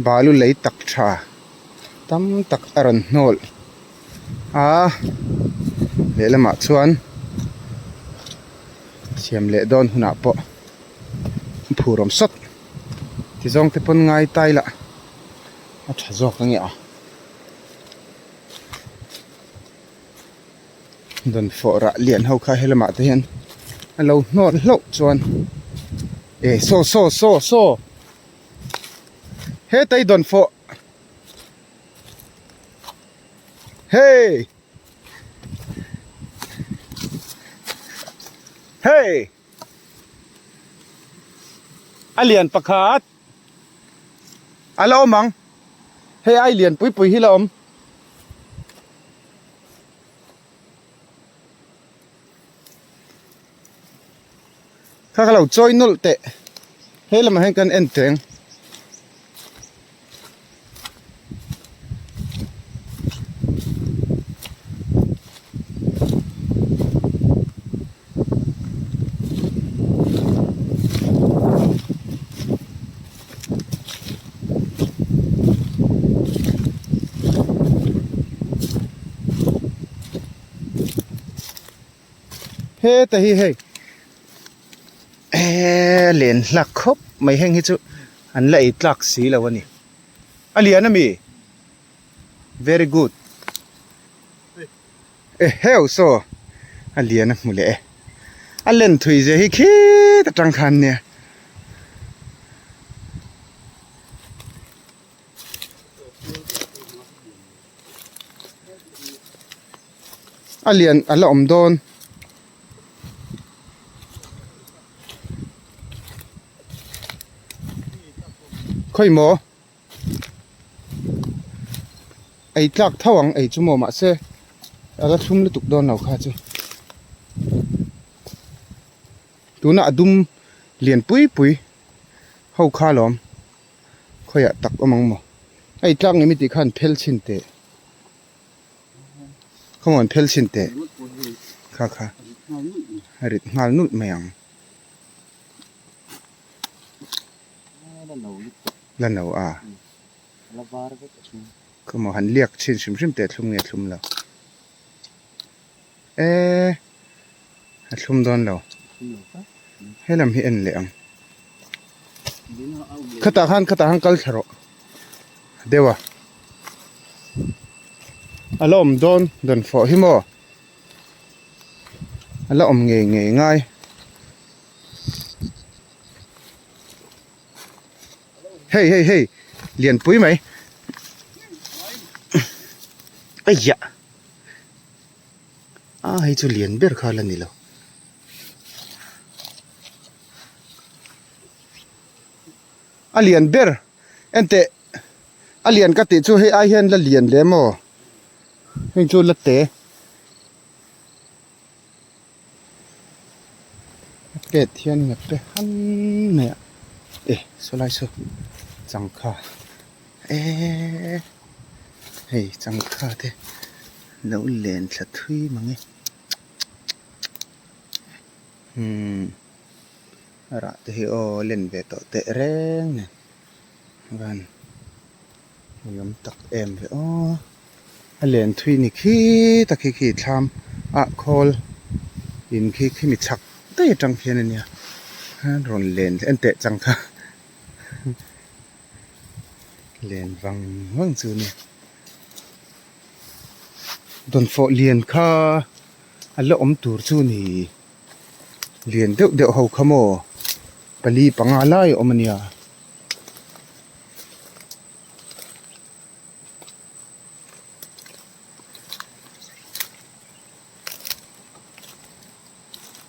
balu lei tak tha tam tak a rawn hnawl a lehlamah chuan siam leh dawn hunah pawh phur awm sawt ti zawng te pawn ngai tai lah a tha zawk ang e a. Dawn fawh rah lian ho kha helamah te hian a lo hnawt hlauh chuan eh saw saw saw saw hetai dawn fawh hey hey a lian pakhat a la awm ang hei ai lian pui pui hi la awm. Kha ka lo chawi nawlh teh he lamah hian kan en teng. Heta hi hei eee len hlak khawp mai heng hi chu an la ei tlak si lo a ni a lian a mi very good eheu saw a lian a hmu leh e a len thui zia hi khit atang khan nia. A lian a la awm dawn. Khawi maw? Ei tlak tho ang ei chu maw mahse a la thlum lutuk dawn lo kha chu. Tuna a dum lian pui pui ho kha lawm. Khawiah tak awm ang maw? Hei tlak ngei mi tih khan phel chhin teh. Khawngawn phel chhin teh. Kha kha. A rit nghal nulh mai ang. La no a. Khaw han liak chhin hrim hrim teh thlum nge thlum lo. Eee a thlum dawn lo helam hi en leh ang khatah khan khatah khan kal thla rawh deuh a a la awm dawn dawn fawh hi maw a la awm ngei ngei ngai. Hei hei hei lianpui mai aiyah. A hei chu lian ber kha la ni lo. A lian ber enteh a lian ka tih chu hei ai hian la lian lem aw heng chu la te a pet hian in a pe han mai a e saw lai saw changkha eeee hei changkha te lo len thla thui mang e umm a rah te hi aw len ve tawh teh reng nen van ni awm tak em ve aw a len thui ni khi tak hi khi thlam ah khawl in khi khi mi chhak daih atang khian a nia rawn len en teh chang kha len vang vang chu a nia dawnfawh lian kha. A la awm tur chu ni lian deuh deuh ho kha maw pali panga lai a awm a nia.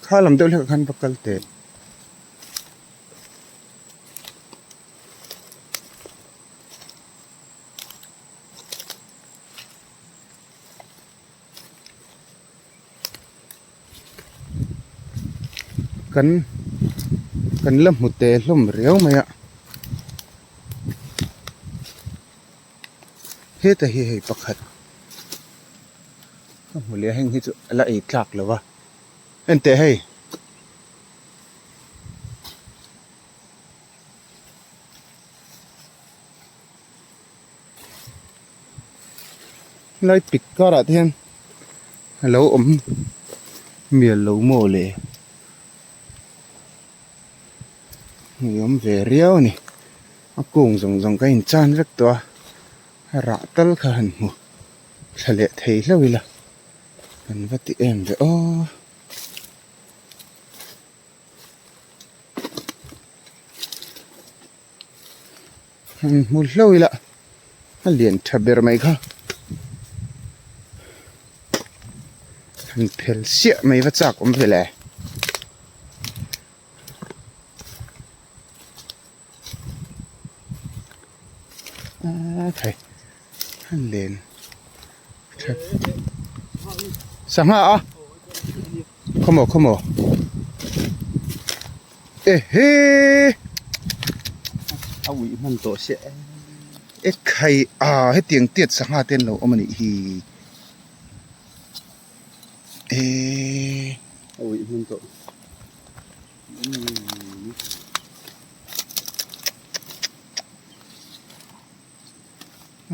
Kha lam deuh hlek ah khan va kal teh. Kan kan la hmu teh hlawm riau mai a heta hi hei pakhat ka hmu leh a heng hi chu a la ei tlak lo va enteh hei. Helai pik karah te hian a lo awm mial lo maw le hei awm ve riau a ni a kung zawng zawng ka inchan vek tawh a a rah tal kha han hmu thla leh thei hlauh ila kan va ti em ve aw. Han hmu hlauh ila a lian tha ber mai kha han phel siah mai va chak awm ve le. Aaa a len tha sangha a khawmaw khawmaw ehe a uih hman tawh siah e e khai a hetiang tiat sangha te an lo awm a nih hi eh a uih hman tawh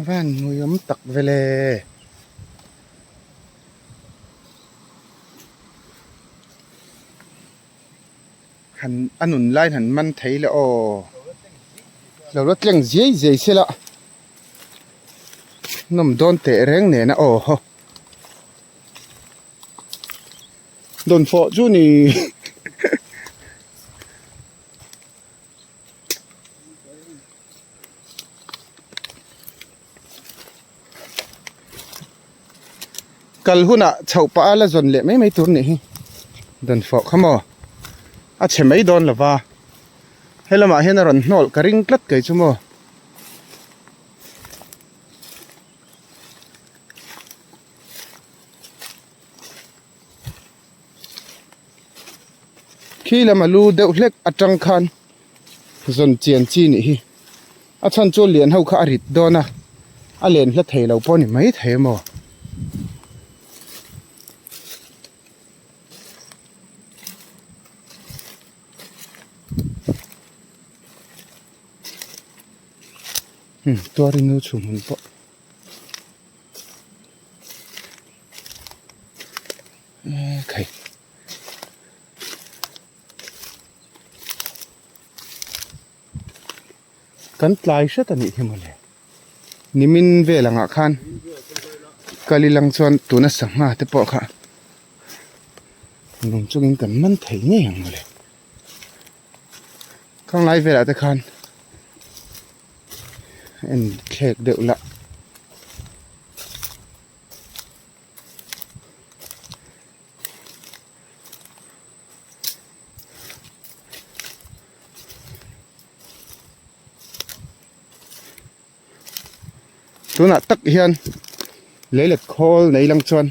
Van hmuiawm tak vele. Han a nun lai han man thei le aw. Lo la tleng ziai ziai se la. Nawm dawn teh reng nena aw haw. Dawn fawh chu ni. Kal hunah chhoh pah a la zawn leh mai mai tur nih hi dawn fawh kha maw a chhe mai dawn lova helamah hian a rawn hnawlh ka ring tlat kei chu maw. Khi lam a lu deuh hlek atang khan zawn chian chi nih hi a chhan chu lian ho kha a rit dawn a a len hla thei lo pawh a ni mai thei maw. Tuarin nu chhum hun pawh. Khai. Kan tlai hret a nih hi mawle. Nimin vel angah khan kal ilang chuan tuna sangha te pawh kha nung chungin kan man thei ngei ang mawle. Khanglai velah te khan en thlek deuh lah. Tunah tak hian lei let khawl nei lang chuan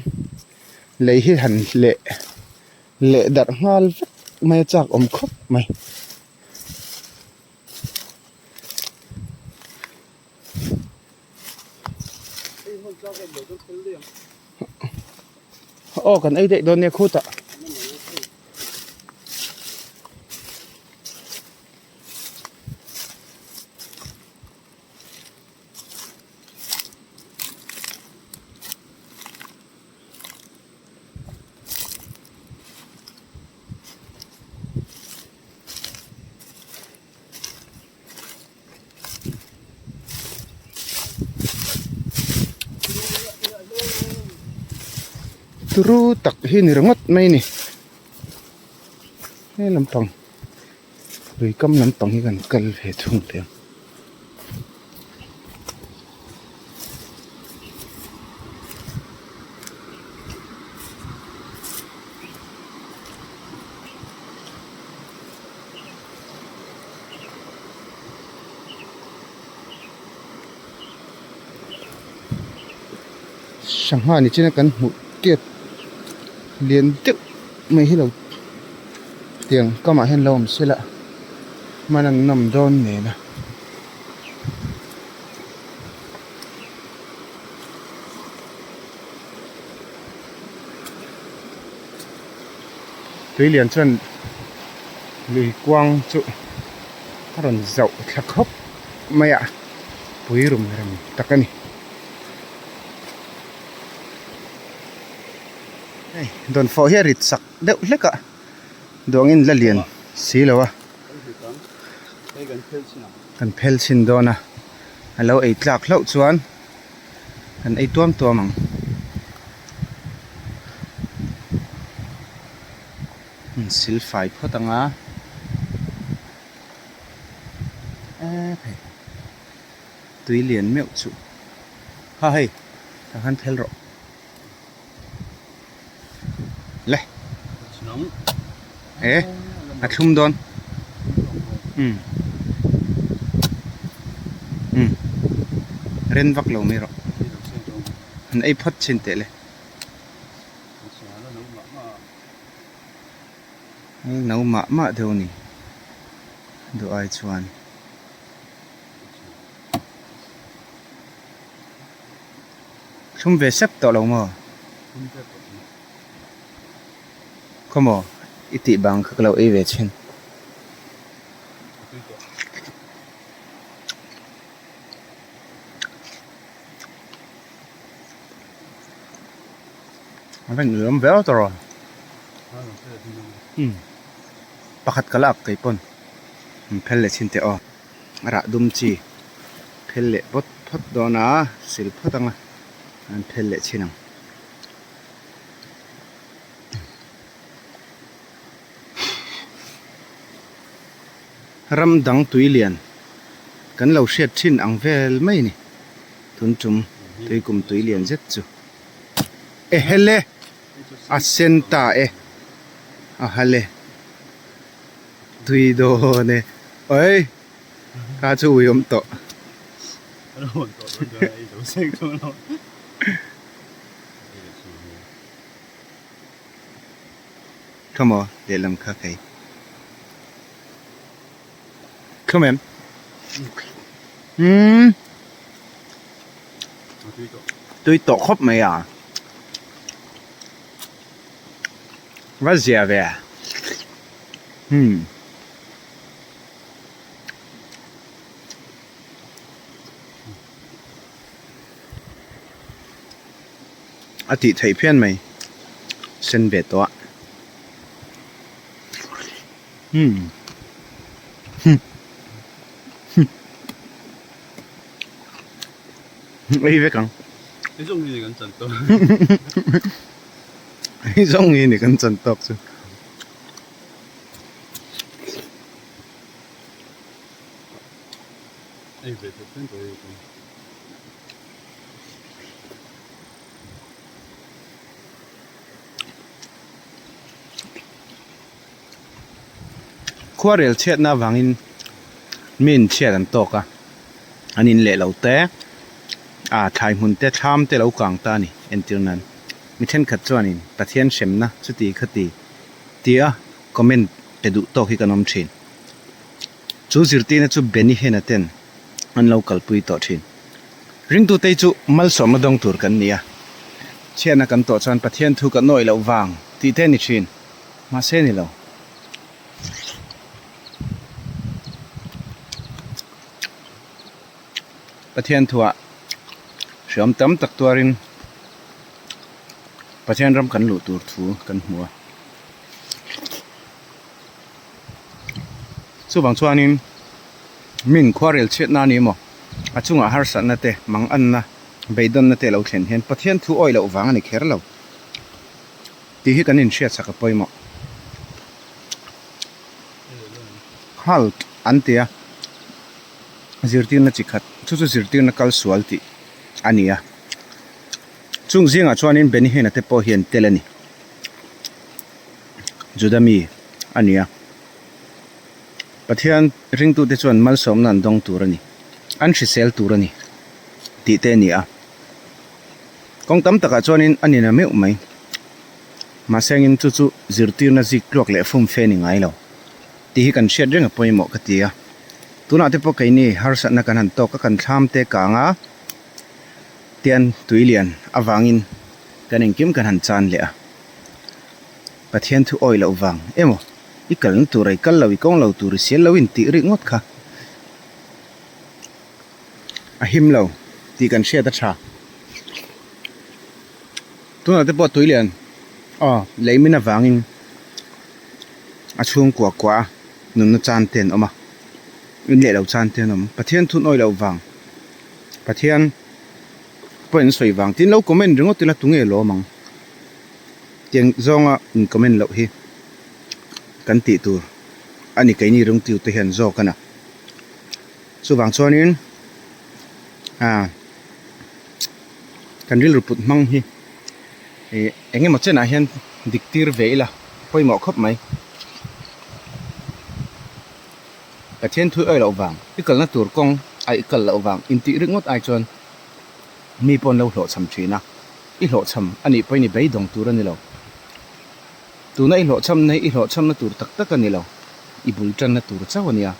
lei hi han leh leh darh nghal vek mai a chak awm khawp mai. Aw kan ei daih dawn nia khutah. Turu tak hi ni ringawt mai ni. He lampang lui kam lampang hi kan kal ve thung teh ang. Sangha ni china kan hmuh tiat lian deuh mai hi lo tiang kamah hian lo awm sela hman an nawm dawn nen a. Tui lian chuan lui kuang chu a rawn zauh thla khawp mai a pui rum rem tak a ni. Hei dawnfawh hi a rit sak deuh hlek a duangin la lian si lo a kan phel chhin dawn a a lo ei tlak hlauh chuan kan ei tuam tuam ang. Sil fai phawt ang a eee hei tui lian meuh chu ha hei tah khan phel rawh le e a thlum dawn umm umm ren vak lo mai rawh han ei phawt chhin teh le. No mah mah deuh a ni duh ai chuan. Thlum ve sep tawh lo maw? Khawmaw i tih bang kha ka lo ei ve chhin. A va inlawm viau tawh rawh. Umm pakhat ka la ak kei pawn an phel leh chhin teh aw a rah dum chi phel leh phawt phawt dawn a sil phawt ang a an phel leh chhin ang. Ram dang tui lian kan lo hriat thin ang vel mai a ni tun tum tui kum tui lian zet chu. Ehele a sen ta e a hale tui dawn e oi kha chu ui awm tawh. Kha maw lehlam kha kei Thlum em? Umm Tui tawh khawp mai a. Va zia ve a. Umm A tih theih phian mai. Sen ve tawh a. Umm Ei vek ang. Hei zawng hi ni kan chan tawk. Hei zawng hi ni kan chan tawk chu. Ei ve theih phian tawh hi. Khuarel chhiatna avangin mi inchhiat an tawk a, an in leh lo te, ah thlai hmun te thlam te lo kang ta a ni entir nan. Mi thenkhat chuanin Pathian hremna chuti khati tia comment pe duh tawk hi kan awm thin. Chu zirtirna chu Benny Hinn-a ten an lo kalpui tawh thin. Ringtute chu malsawmna dawng tur kan ni a, chhiatna kan tawh chuan Pathian thu kan awih loh vang tih te a ni thin. Mahse ni lo. Pathian thuah hriam tam tak tuarin Pathian ram kan luh tur thu kan hmu a. Chuvang chuanin min khuarel chhiatna a ni maw? A chungah harsatna te, manganna, beidawnna te a lo thlen hian Pathian thu awih loh vang a ni kher lo. Tih hi kan inhriatchak a pawimawh. Cult an ti a, zirtirna chi khat, chu chu zirtirna kal sual tih a ni a. Chung zingah chuanin Benny Hinn-a te pawh hi an tel a ni. Juda mi a ni a. Pathian ringtute chuan malsawmna an dawng tur a ni, an hrisel tur a ni tih te a ni a. Kawng tam takah chuanin a nina meuh mai. Mahse angin chu chu zirtirna zik tluak leh fumfe ni ngai lo tih hi kan hriat reng a pawimawh ka ti a. Tunah te pawh keini harsatna kan han tawk a, kan thlam te kang a, tian tui lian avangin kan engkim kan han chan leh a. Pathian thu awi loh vang emaw i kalna tur a i kal lo, i kawng lo tur i sial lo intih rik ngawt kha a him lo tih kan hriat a tha. Tunah te pawh tui lian aw lei min avangin a chhungkua kua a nunna chan te an awm a, in leh lo chan te an awm. Pathian thun awi loh vang, Pathian pawh in sawi vang tin lo comment ringawt ila tunge lawm ang tiang zawnga in comment loh hi kan tih tur a ni keini ringtu te hian zawk a na. Chuvang chuanin ah kan rilru put hmang hi ih eng emaw chenah hian dik tir ve ila pawimawh khawp mai. Pathian thu awi loh vang i kalna tur kawng a i kal loh vang intih ringawt ai chuan mi pawh an lo hlawhchham thin a, i hlawhchham a nih pawhin i beidawng tur a ni lo. Tuna i hlawhchhamna hi i hlawhchhamna tur tak tak a ni lo, i bul tanna tur chauh a nia.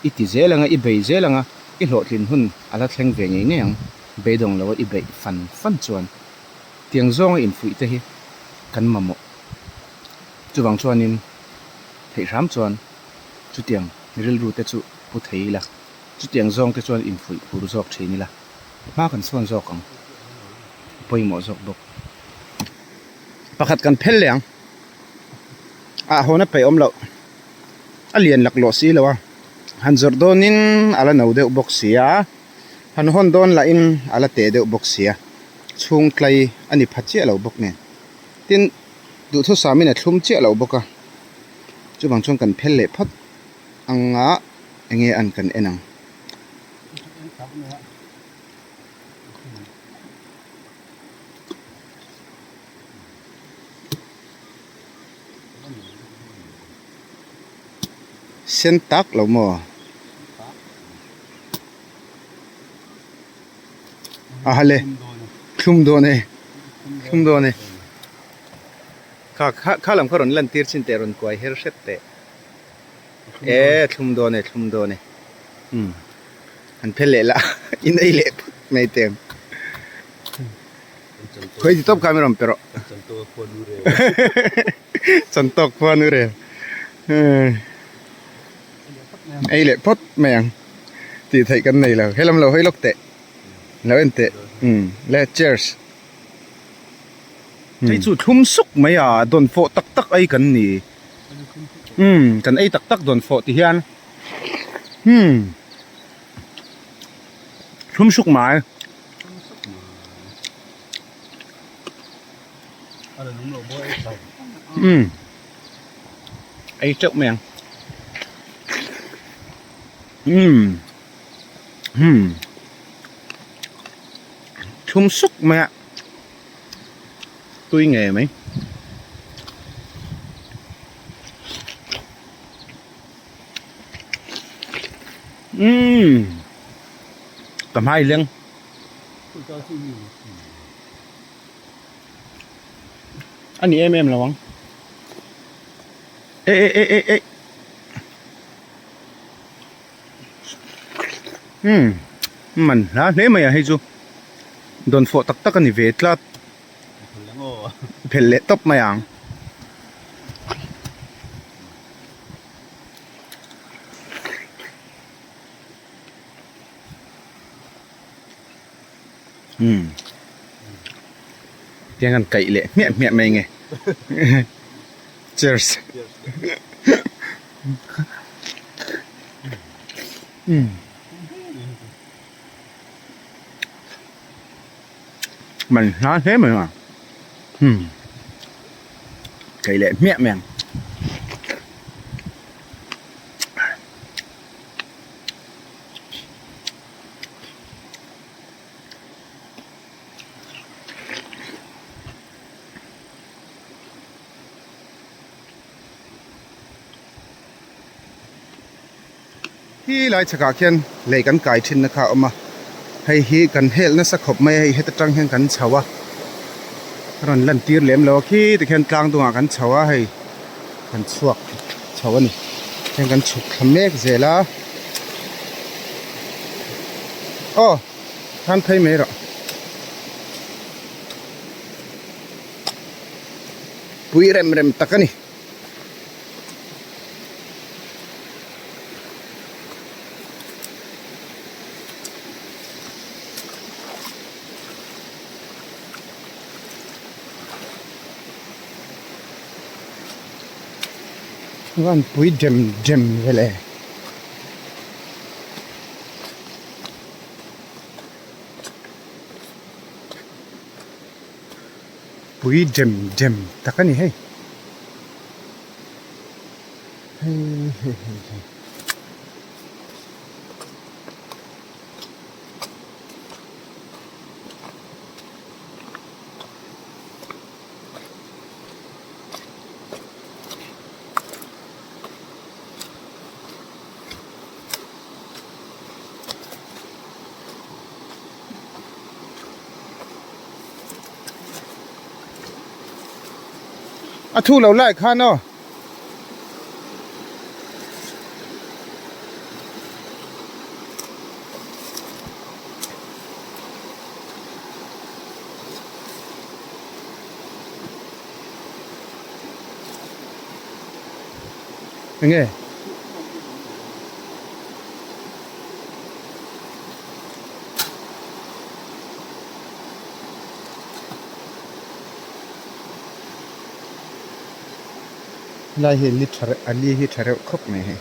I ti zel anga, i bei zel anga, i hlawhtlin hun a la thleng ve ngei ngei ang. Beidawng loa i beih fan fan chuan tiang zawnga infuih te hi kan mamawh. Chuvang chuanin theih hram chuan chutiang rilru te chu pu thei ila, chutiang zawng te chuan infuih phur zawk thin ila, hma kan sawn zawk ang, a pawimawh zawk bawk. Pakhat kan phel leh ang, ah hawn a peih awm loh. A lian laklawh si lo a, han zawrh dawnin a la no deuh bawk si a, han hawn dawn lahin a la teh deuh bawk si a, chhung tlai a ni pha chiah lo bawk nen. Tin, duhthusamin a thlum chiah lo bawk a, chuvang chuan kan phel leh phawt ang a, enge an kan en ang. Sen tak lo maw? A hale thlum dawn e thlum dawn e kha kha kha lam kha rawn lan tir chin teh rawn kuai her hret teh e thlum dawn e thlum dawn e umm han phel leh la in ei leh phut mai teh ang. Khawi ti tawp kha mi rawn pe rawh. Chantawk khua nu rel. Ei leh phawt mai ang. Tih theih kan nei lo. Helam lo hawi lawk teh. Lo en teh. Umm le cheers. Hei chu thlum suk mai a dawn fawh tak tak ei kan ni. Umm kan ei tak tak dawn fawh ti hian. Umm thlum suk mai. Umm ei teuh mai ang umm umm thlum suk mai a tui ngei mai umm ka hmai leng. A ni em em lo ang. E e e e e. Hmm. Man hla hle mai a hei chu. Dawn fawh tak tak a ni ve tlat. Phel leh tawp mai ang. Umm tiang an kaih leh hmiah hmiah mai nge cheers umm man hla hle mai a umm. Thei leh hmiah mai ang. Khi lai chhakah khian lei kan kai thin na kha a awm a, hei hi kan helh nasa khawp mai a, hei heta tang hian kan chho a, a rawn lan tir lem lo a, khi tikhian tlang dungah kan chho a, hei kan chhuak chho a ni, heng kan chhuk thla mek zel a, aw khan phei mai rawh. Pui rem rem tak a ni. Van pui dem dem vel e. Pui dem dem tak a ni hei. Hei hei hei hei. A thu lo lai khan aw. Enge? Helai hi li tha reuh a li hi tha reuh khawp mai hei.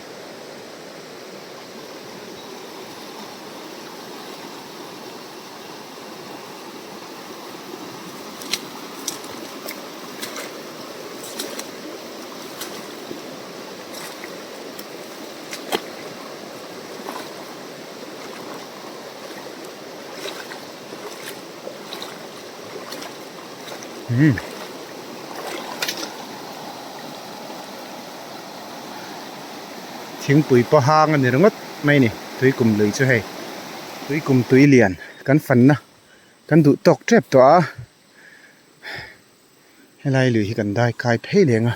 Umm. Thingpui pawh hang a ni ringawt mai a ni tuikum lui chu hei tuikum tui lian kan fanna kan duh tawk tep tawh a helai lui hi kan dai kai phei leng a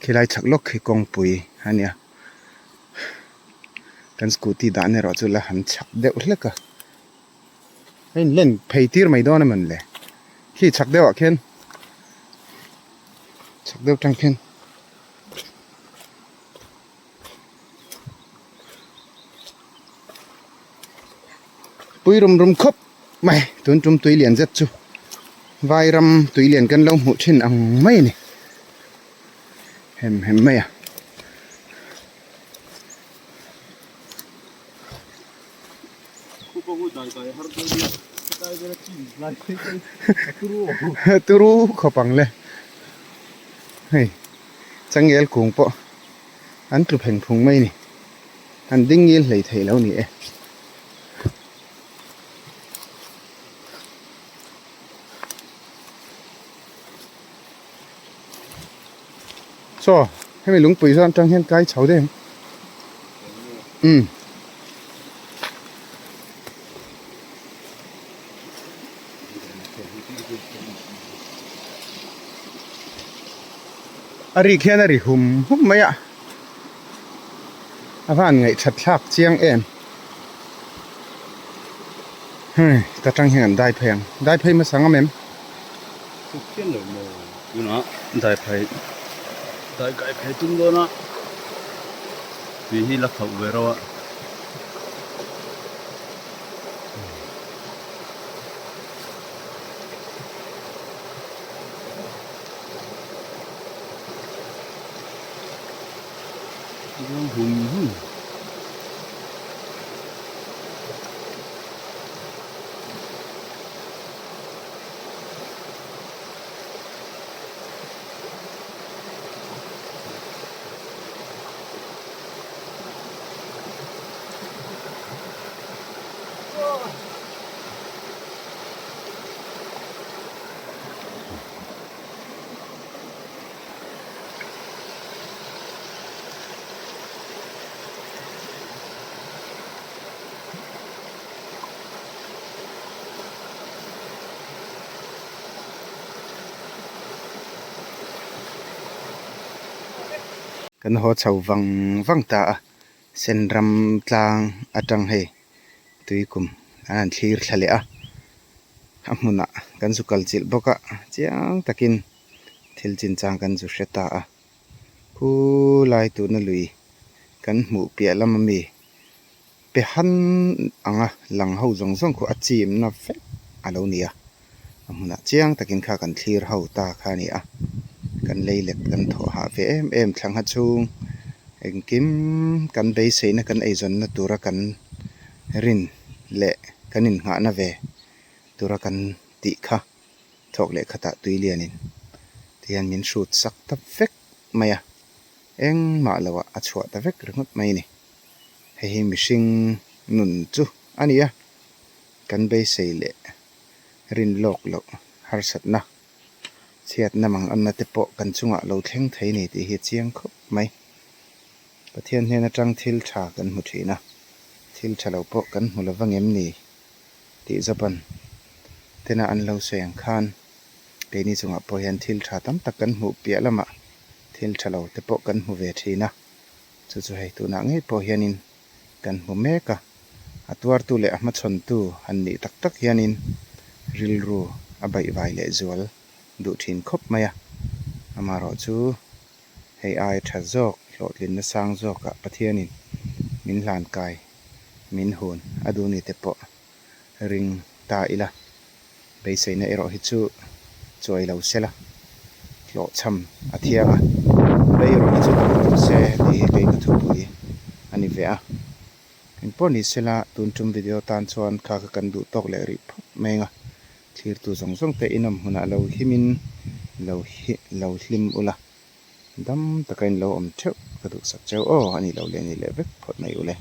khilai chhak lawk hi kawngpui a nia kan scooty dan erawh chu la han chhak deuh hlek a a in len phei tir mai dawn a mawn le khi chhak deuh ah khian chhak deuh tang khian pui rum rum khawp mai tun tum tui lian zet chu vai ram tui lian kan lo hmuh thin ang mai a ni hem hem mai a. Turu khawp ang le hei changel kung pawh an tlu pheng phung mai a ni an ding ngil hlei theih lo ni e. Saw hemi lungpui zawn atang hian kai chho daih ang umm. A rik hian a ri hum hum mai a a van ngaihthat thlak chiang em hei ta tang hian an dai phei ang dai phei hmasa ngam em. Tunah dai phei dai kai phei tum dawn a tui hi la khauh ve reuh a. Hum hum. Kan haw chho vang vang ta a, Senram tlang atang hei tuikum an han thlir thla leh a, a hmunah kan zu kal chilh bawk a, chiang takin thil chinchang kan zu hre ta a, khulai tuna lui kan hmuh piah lam ami Pe han anga lang ho zawng zawng khu a chimna vek a lo ni a, a hmunah chiang takin kha kan thlir ho ta kha a ni a, kan lei let kan thawh hah ve em em thlangha chhung engkim kan beiseina kan eizawnna tura kan rin leh kan innghahna ve tura kan tih kha thawk leh khatah tui lianin tihian min hrut sak ta vek mai a, engmah loah a chhuah ta vek ringawt mai a ni. Hei hi mihring nun chu a ni a, kan beisei leh rin lawk loh harsatna, chhiatna manganna te pawh kan chungah lo thleng thei a ni tih hi a chiang khawp mai. Pathian hnen atang thil tha kan hmu thin a, thil tha lo pawh kan hmu lo vang em ni tih Japan tena an lo sawi ang khan keini chungah pawh hian thil tha tam tak kan hmuh piah lamah thil tha lo te pawh kan hmu ve thin a. Chu chu hei tunah ngei pawh hianin kan hmu mek a, a tuartu leh a hmachhawntu han nih tak tak hianin rilru a baihvai leh zual duh thin khawp mai a. Amaherawh chu hei aia tha zawk, hlawhtlinna sang zawkah Pathianin min hlankai, min hun a duh ni te pawh ring ta ila, beiseina erawh hi chu chuai lo se la, hlawhchham a thiang a, bei erawh hi chu tam lo se tih hi kei ka thupui a ni ve a. Engpawh ni se la, tun tum video tan chuan kha kha kan duh tawk leh rih phawt mai ang a, thlirtu zawng zawng te inawm hunah lo himin lo hi lo hlim ula, dam taka in lo awm theuh ka duhsak cheu aw a nih loh leh ni leh vek phawt mai ule.